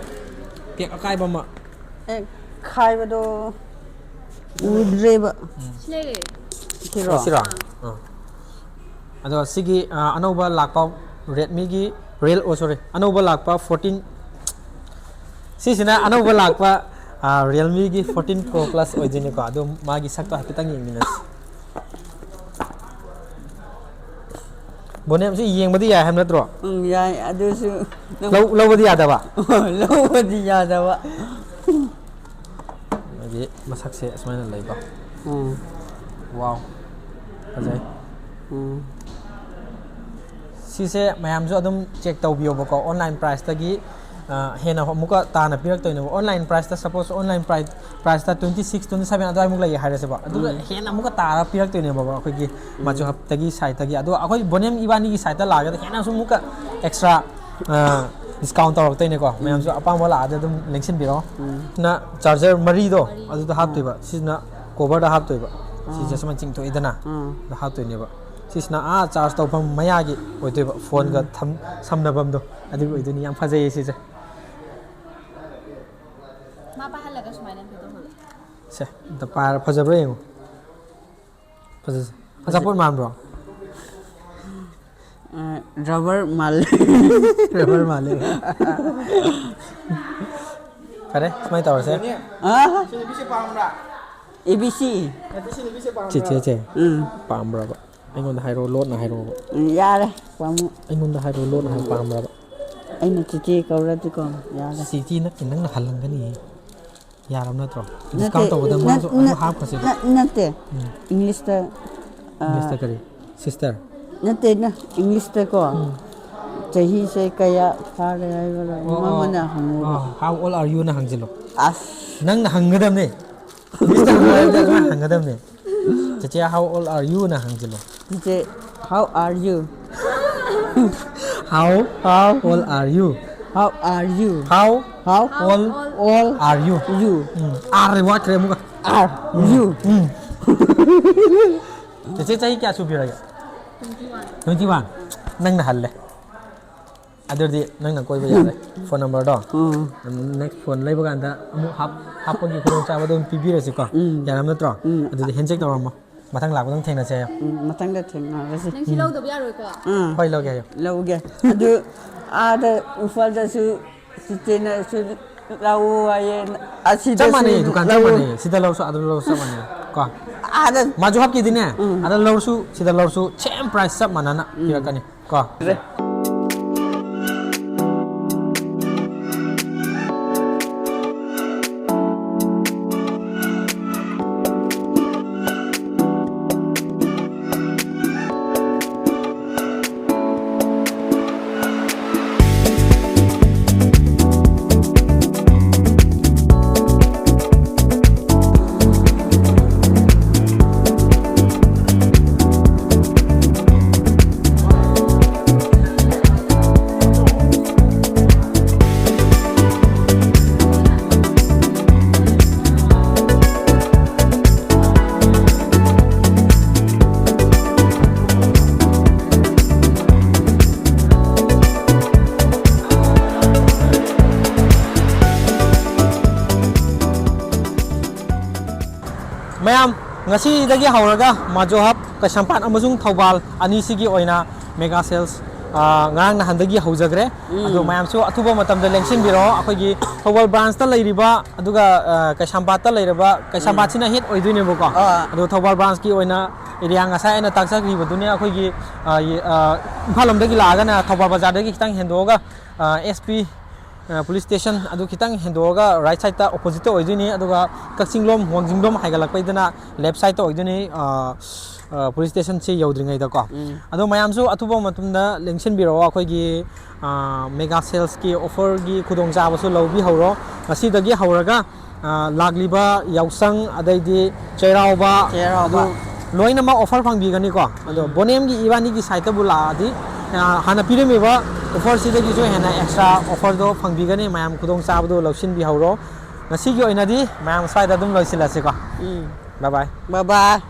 ꯄꯦꯛ ꯑꯀꯥꯏꯕ ꯑꯃ꯫ ꯑꯦ, ꯈꯥꯏꯕꯗꯣ ꯎꯗ꯭ꯔꯦꯕ꯫ ꯎꯝ꯫ ꯁꯤ ꯂꯩꯔꯦ꯫ ꯁꯤꯔꯣ? ꯑꯣ, ꯁꯤꯔꯣ? ꯑꯥ꯫ ꯑꯗꯣ ꯁꯤꯒꯤ, ꯑ, ꯑꯅꯧꯕ ꯂꯥꯛꯄ ꯔꯦꯗꯃꯤꯒꯤ ꯔꯤꯌꯦꯜ-, ꯑꯣ, ꯁꯣꯔꯤ, ꯑꯅꯧꯕ ꯂꯥꯛꯄ ꯐꯣꯔꯇꯤꯟ, ꯁꯤꯁꯤꯅ ꯑꯅꯧꯕ ꯂꯥꯛꯄ, ꯑ, ꯔꯤꯌꯦꯜꯃꯤꯒꯤ ꯐꯣꯔꯇꯤꯟ ꯄ꯭ꯔꯣ ꯄ꯭ꯂꯁ ꯑꯣꯏꯗꯣꯏꯅꯤꯀꯣ꯫ ꯑꯗꯣ ꯃꯥꯒꯤ ꯁꯛꯇꯣ ꯍꯥꯏꯐꯦꯠꯇꯪ ꯌꯦꯡꯃꯤꯟꯅꯁꯤ꯫ ꯕꯣꯅꯦꯝꯁꯤ ꯌꯦꯡꯕꯗꯤ ꯌꯥꯏ ꯍꯥꯏꯕ ꯅꯠꯇ꯭ꯔꯣ? ꯎꯝ, ꯌꯥꯏ꯫ ꯑꯗꯨꯁꯨ ꯅꯪ ꯂꯧ-, ꯂꯧꯕꯗꯤ ꯌꯥꯗꯕ? ꯂꯧꯕꯗꯤ ꯌꯥꯗꯕ꯫ ꯃꯥꯒꯤ ꯃꯁꯛꯁꯦ ꯑꯁꯨꯃꯥꯏꯅ ꯂꯩꯀꯣ꯫ ꯎꯝ꯫ ꯋꯥꯎ꯫ ꯐꯖꯩ꯫ ꯎꯝ꯫ ꯁꯤꯁꯦ ꯃꯌꯥꯝꯁꯨ ꯑꯗꯨꯝ ꯆꯦꯛ ꯇꯧꯕꯤꯌꯣꯕꯀꯣ, ꯑꯣꯟꯂꯥꯏꯟ ꯄ꯭ꯔꯥꯏꯁꯇꯒꯤ, ꯑ, ꯍꯦꯟꯅ ꯑꯃꯨꯛꯀ ꯇꯥꯅ ꯄꯤꯔꯛꯇꯣꯏꯅꯦꯕ꯫ ꯑꯣꯟꯂꯥꯏꯟ ꯄ꯭ꯔꯥꯏꯁꯇ, ꯁꯄꯣꯁ, ꯑꯣꯟꯂꯥꯏꯟ ꯄ꯭ꯔꯥꯏꯁ, ꯄ꯭ꯔꯥꯏꯁꯇ ꯇ꯭ꯋꯦꯟꯇꯤ ꯁꯤꯛꯁ, ꯇ꯭ꯋꯦꯟꯇꯤ ꯁꯚꯦꯟ ꯑꯗꯨꯋꯥꯏꯃꯨꯛ ꯂꯩꯌꯦ ꯍꯥꯏꯔꯁꯦꯕ꯫ ꯑꯗꯨꯒ ꯎꯝ꯫ ꯍꯦꯟꯅ ꯑꯃꯨꯛꯀ ꯇꯥꯔ ꯄꯤꯔꯛꯇꯣꯏꯅꯦꯕ ꯑꯩꯈꯣꯏꯒꯤ ꯎꯝ꯫ ꯃꯥꯖꯨ ꯍꯕꯇꯒꯤ ꯁꯥꯏꯠꯇꯒꯤ꯫ ꯑꯗꯣ ꯑꯩꯈꯣꯏ ꯕꯣꯅꯦꯝ ꯏꯕꯥꯅꯤꯒꯤ ꯁꯥꯏꯠꯇ ꯂꯥꯛꯑꯒꯗꯤ ꯍꯦꯟꯅꯁꯨ ꯑꯃꯨꯛꯀ ꯑꯦꯛꯁꯇ꯭ꯔꯥ, ꯑ, ꯗꯤꯁꯀꯥꯎꯟ ꯇꯧꯔꯛꯇꯣꯏꯅꯦꯀꯣ꯫ ꯎꯝ꯫ ꯃꯌꯥꯝꯁꯨ ꯑꯄꯥꯝꯕ ꯂꯥꯛꯑꯗꯤ ꯑꯗꯨꯝ ꯂꯦꯡꯁꯤꯟꯕꯤꯔꯛꯑꯣ꯫ ꯎꯝ꯫ ꯁꯤꯅ ꯆꯥꯔꯖꯔ ꯃꯔꯤꯗꯣ ꯃꯔꯤ꯫ ꯑꯗꯨꯗ ꯎꯝ꯫ ꯍꯥꯞꯇꯣꯏꯕ꯫ ꯁꯤꯁꯤꯅ ꯀꯣꯚꯔꯗ ꯍꯥꯞꯇꯣꯏꯕ꯫ ꯁꯤꯁꯦ ꯑꯥ꯫ ꯁꯨꯃꯥꯏꯅ ꯆꯤꯡꯊꯣꯛꯏꯗꯅ, ꯑꯥ꯫ ꯑꯗ ꯍꯥꯞꯇꯣꯏꯅꯦꯕ꯫ ꯁꯤꯁꯤꯅ, ꯑꯥ, ꯆꯥꯔꯖ ꯇꯧꯐꯝ ꯃꯌꯥꯒꯤ ꯑꯣꯏꯗꯣꯏꯕ, ꯐꯣꯟꯒ ꯎꯝ꯫ ꯊꯝ-, ꯁꯝꯅꯐꯝꯗꯣ ꯑꯗꯨꯒꯤ ꯎꯝ꯫ ꯑꯣꯏꯗꯣꯏꯅꯤ꯫ ꯌꯥꯝ ꯐꯖꯩꯌꯦ ꯁꯤꯁꯦ꯫ ꯃꯥ ꯄꯥꯏꯍꯜꯂꯒ ꯁꯨꯃꯥꯏꯅ ꯑꯝꯇ ꯇꯧꯍꯜꯂꯣ꯫ ꯁꯦ, ꯑꯝꯇ ꯄꯥꯏꯔ ꯐꯖꯕ꯭ꯔꯥ ꯌꯦꯡꯉꯨ꯫ ꯐꯖ-, ꯐꯖ-, ꯑꯆꯥꯄꯣꯠ ꯃꯥꯟꯕ꯭ꯔꯣ? ꯔꯕꯔ ꯃꯥꯜꯂꯦ꯫ ꯔꯕꯔ ꯃꯥꯜꯂꯦ꯫ ꯐꯔꯦ, ꯁꯨꯃꯥꯏꯅ ꯇꯧꯔꯁꯦ꯫ A B C. ꯆꯦꯆꯦꯁꯦ ꯎꯝ꯫ ꯄꯥꯝꯕ꯭ꯔꯕ? ꯑꯩꯉꯣꯟꯗ ꯍꯥꯏꯔꯛꯑꯣ, ꯂꯣꯟꯅ ꯍꯥꯏꯔꯛꯑꯣꯕ꯫ ꯎꯝ, ꯌꯥꯔꯦ꯫ ꯄꯥꯝꯃꯨ꯫ ꯑꯩꯉꯣꯟꯗ ꯍꯥꯏꯔꯛꯑꯣ, ꯂꯣꯟꯅ ꯍꯥꯏꯔꯛꯑꯣ, ꯄꯥꯝꯕ꯭ꯔꯕ? ꯑꯩꯅ ꯆꯦꯆꯦ ꯀꯧꯔꯗꯤꯀꯣ, ꯌꯥꯔꯦ꯫ ꯆꯦꯆꯦ ꯅꯠꯇꯦ, ꯅꯪꯅ ꯍꯜꯂꯝꯒꯅꯤ꯫ ꯌꯥꯔꯕ ꯅꯠꯇ꯭ꯔꯣ? ꯅꯠꯇꯦ, ꯗꯤꯁꯀꯥꯎꯟ ꯇꯧꯕꯗ ꯅꯠ-, ꯃꯥꯁꯨ ꯑꯃꯨꯛ ꯅꯠ-, ꯍꯥꯞꯈ꯭ꯔꯁꯦꯕ꯫ ꯅꯠ-, ꯅꯠꯇꯦ꯫ ꯎꯝ꯫ ꯏꯪꯂꯤꯁꯇ, ꯑ, ꯏꯪꯂꯤꯁꯇ ꯀꯔꯤ? ꯁꯤꯁꯇꯔ? ꯅꯠꯇꯦ, ꯅ-, ꯏꯪꯂꯤꯁꯇꯀꯣ, ꯎꯝ꯫ ꯆꯍꯤꯁꯦ ꯀꯌꯥ ꯐꯥꯔꯦ ꯍꯥꯏꯕꯗꯣ ꯑꯣ, ꯑꯣ꯫ ꯃꯉꯣꯟꯗ ꯍꯪꯉꯨꯕ꯫ ꯑꯣ, how old are you ꯅ ꯍꯪꯖꯤꯜꯂꯣ꯫ ꯑꯁ꯫ ꯅꯪꯅ ꯍꯪꯒꯗꯕꯅꯦ꯫ ꯏꯪꯂꯤꯁꯇ ꯍꯪꯉꯣ ꯍꯥꯏꯕꯗ ꯑꯗꯨꯃꯥꯏꯅ ꯍꯪꯒꯗꯕꯅꯦ꯫ ꯆꯦꯆꯦ, how old are you ꯅ ꯍꯪꯖꯤꯜꯂꯣ꯫ ꯆꯦꯆꯦ, how are you? How How? Old are you? How are you? How? How Old old are you? You. Um, are ꯋꯥꯠꯈ꯭ꯔꯦ ꯑꯃꯨꯛꯀ꯫ Are um, you? ꯎꯝ꯫ ꯆꯦꯆꯦ ꯆꯍꯤ ꯀꯌꯥ ꯁꯨꯕꯤꯔꯒꯦ? Twenty one. ꯅꯪꯅ ꯍꯜꯂꯦ꯫ ꯑꯗꯨꯗꯤ ꯅꯪꯅ ꯀꯣꯏꯕ ꯌꯥꯔꯦ꯫ ꯐꯣꯟ ꯅꯝꯕꯔꯗꯣ ꯎꯝ꯫ ꯅꯦꯛꯁ ꯐꯣꯟ ꯂꯩꯕ ꯀꯥꯟꯗ ꯑꯃꯨꯛ ꯍꯥꯞ-, ꯍꯥꯞꯄꯒꯤ ꯈꯨꯗꯣꯡꯆꯥꯕꯗꯣ ꯑꯗꯨꯝ ꯄꯤꯕꯤꯔꯁꯤꯀꯣ꯫ ꯎꯝ꯫ ꯌꯥꯔꯝ ꯅꯠꯇ꯭ꯔꯣ? ꯎꯝ꯫ ꯑꯗꯨꯗꯤ ꯍꯦꯟꯁꯦꯛ ꯇꯧꯔꯝꯃꯣ꯫ ꯃꯊꯪ ꯂꯥꯛꯄꯗ ꯑꯃꯨꯛ ꯊꯦꯡꯅꯁꯦ ꯍꯥꯏꯌꯣ꯫ ꯎꯝ, ꯃꯊꯪꯗ ꯊꯦꯡꯅꯔꯁꯤ꯫ ꯅꯪ ꯁꯤ ꯎꯝ꯫ ꯂꯧꯗꯕ ꯌꯥꯔꯣꯏꯀꯣ? ꯎꯝ꯫ ꯍꯣꯏ, ꯂꯧꯒꯦ ꯍꯥꯏꯌꯣ꯫ ꯂꯧꯒꯦ꯫ ꯑꯗꯨ ꯑꯥꯗ ꯏꯝꯐꯥꯜꯗꯁꯨ ꯆꯤꯆꯦꯅꯁꯨ ꯂꯧꯑꯣ ꯍꯥꯏꯌꯦ꯫ ꯆꯞ ꯑꯁꯤꯗꯁꯨ ꯃꯥꯟꯅꯩꯌꯦ, ꯗꯨꯀꯥꯟ ꯆꯞ ꯂꯧꯑꯣ꯫ ꯃꯥꯟꯅꯩꯌꯦ꯫ ꯁꯤꯗ ꯂꯧꯔꯁꯨ ꯑꯥꯗ ꯂꯧꯔꯁꯨ ꯆꯞ ꯃꯥꯟꯅꯩ ꯀꯣ꯫ ꯑꯥꯗ ꯃꯥꯖꯨ ꯍꯥꯞꯀꯤꯗꯤꯅꯦ, ꯎꯝ꯫ ꯑꯥꯗ ꯂꯧꯔꯁꯨ ꯁꯤꯗ ꯂꯧꯔꯁꯨ same price ꯆꯞ ꯃꯥꯟꯅꯅ ꯎꯝ꯫ ꯄꯤꯔꯛꯀꯅꯤ꯫ ꯀꯣ꯫ ꯃꯌꯥꯝ, ꯉꯁꯤꯗꯒꯤ ꯍꯧꯔꯒ ꯃꯥꯖꯣ ꯍꯕ ꯀꯩꯁꯥꯝꯄꯥꯠ ꯑꯃꯁꯨꯡ ꯊꯧꯕꯥꯜ ꯑꯅꯤꯁꯤꯒꯤ ꯑꯣꯏꯅ ꯃꯦꯒꯥ ꯁꯦꯜꯁ ꯉꯔꯥꯡ ꯅꯍꯥꯟꯗꯒꯤ ꯍꯧꯖꯈ꯭ꯔꯦ꯫ ꯑꯗꯣ ꯃꯌꯥꯝꯁꯨ ꯑꯊꯨꯕ ꯃꯇꯝꯗ ꯂꯦꯡꯁꯤꯟꯕꯤꯔꯛꯑꯣ꯫ ꯑꯩꯈꯣꯏꯒꯤ ꯊꯧꯕꯥꯜ ꯕ꯭ꯔꯥꯟꯁꯇ ꯂꯩꯔꯤꯕ, ꯑꯗꯨꯒ ꯑ, ꯀꯩꯁꯥꯝꯄꯥꯠꯇ ꯂꯩꯔꯕ, ꯀꯩꯁꯥꯝꯄꯥꯠꯁꯤꯅ ꯍꯦꯠ ꯑꯣꯏꯗꯣꯏꯅꯦꯕꯀꯣ꯫ ꯑꯥ꯫ ꯑꯗꯣ ꯊꯧꯕꯥꯜ ꯕ꯭ꯔꯥꯟꯁꯀꯤ ꯑꯣꯏꯅ ꯑꯦꯔꯤꯌꯥ ꯉꯁꯥꯏ ꯑꯩꯅ ꯇꯥꯛꯆꯈꯤꯕꯗꯨꯅꯦ꯫ ꯑꯩꯈꯣꯏꯒꯤ ꯑ, ꯌꯦ- ꯑ, ꯏꯝꯐꯥꯜ ꯂꯣꯝꯗꯒꯤ ꯂꯥꯛꯑꯒꯅ ꯊꯧꯕꯥꯜ ꯕꯖꯥꯔꯗꯒꯤ ꯈꯤꯇꯪ ꯍꯦꯟꯗꯣꯛꯑꯒ ꯑꯦꯁ ꯄꯤ ꯄꯨꯂꯤꯁ ꯁ꯭ꯇꯦꯁꯟ ꯑꯗꯨ ꯈꯤꯇꯪ ꯍꯦꯟꯗꯣꯛꯑꯒ ꯔꯥꯏꯠ ꯁꯥꯏꯠꯇ ꯑꯣꯄꯣꯖꯤꯠꯇ ꯑꯣꯏꯗꯣꯏꯅꯤ꯫ ꯑꯗꯨꯒ ꯀꯛꯆꯤꯡꯂꯣꯝ, ꯋꯥꯡꯖꯤꯡꯂꯣꯝ ꯍꯥꯏꯒꯠꯂꯛꯄꯩꯗꯅ ꯂꯦꯐ ꯁꯥꯏꯠꯇ ꯑꯣꯏꯗꯣꯏꯅꯤ, ꯑ, ꯑ, ꯄꯨꯂꯤꯁ ꯁ꯭ꯇꯦꯁꯟꯁꯤ ꯌꯧꯗ꯭ꯔꯤꯉꯩꯗꯀꯣ꯫ ꯑꯗꯣ ꯃꯌꯥꯝꯁꯨ ꯑꯊꯨꯕ ꯃꯇꯝꯗ ꯂꯦꯡꯁꯤꯟꯕꯤꯔꯛꯑꯣ꯫ ꯑꯩꯈꯣꯏꯒꯤ ꯑ, ꯃꯦꯒꯥ ꯁꯦꯜꯁꯀꯤ ꯑꯣꯐꯔꯒꯤ ꯈꯨꯗꯣꯡꯆꯥꯕꯁꯨ ꯂꯧꯕꯤꯍꯧꯔꯣ꯫ ꯉꯁꯤꯗꯒꯤ ꯍꯧꯔꯒ ꯑ, ꯂꯥꯛꯂꯤꯕ ꯌꯥꯎꯁꯪ, ꯑꯗꯩꯗꯤ ꯆꯩꯔꯥꯎꯕ, ꯆꯩꯔꯥꯎꯕ꯫ ꯑꯗꯨ ꯂꯣꯏꯅꯃꯛ ꯑꯣꯐꯔ ꯐꯪꯕꯤꯒꯅꯤꯀꯣ꯫ ꯑꯗꯣ ꯕꯣꯅꯦꯝꯒꯤ ꯏꯕꯥꯅꯤꯒꯤ ꯁꯥꯏꯠꯇꯕꯨ ꯂꯥꯛꯑꯗꯤ, ꯑ, ꯍꯥꯟꯅ ꯄꯤꯔꯝꯃꯤꯕ ꯑꯣꯐꯔꯁꯤꯗꯒꯤꯁꯨ ꯍꯦꯟꯅ ꯑꯦꯛꯁꯇ꯭ꯔꯥ ꯑꯣꯐꯔꯗꯣ ꯐꯪꯕꯤꯒꯅꯤ꯫ ꯃꯌꯥꯝ ꯈꯨꯗꯣꯡꯆꯥꯕꯗꯣ ꯂꯧꯁꯤꯟꯕꯤꯍꯧꯔꯣ꯫ ꯉꯁꯤꯒꯤ ꯑꯣꯏꯅꯗꯤ ꯃꯌꯥꯝ ꯁ꯭ꯋꯥꯏꯗ ꯑꯗꯨꯝ ꯂꯣꯏꯁꯤꯜꯂꯁꯤꯀꯣ꯫ ꯎꯝ꯫ ꯕꯥꯏ ꯕꯥꯏ꯫ ꯕꯥꯏ ꯕꯥꯏ꯫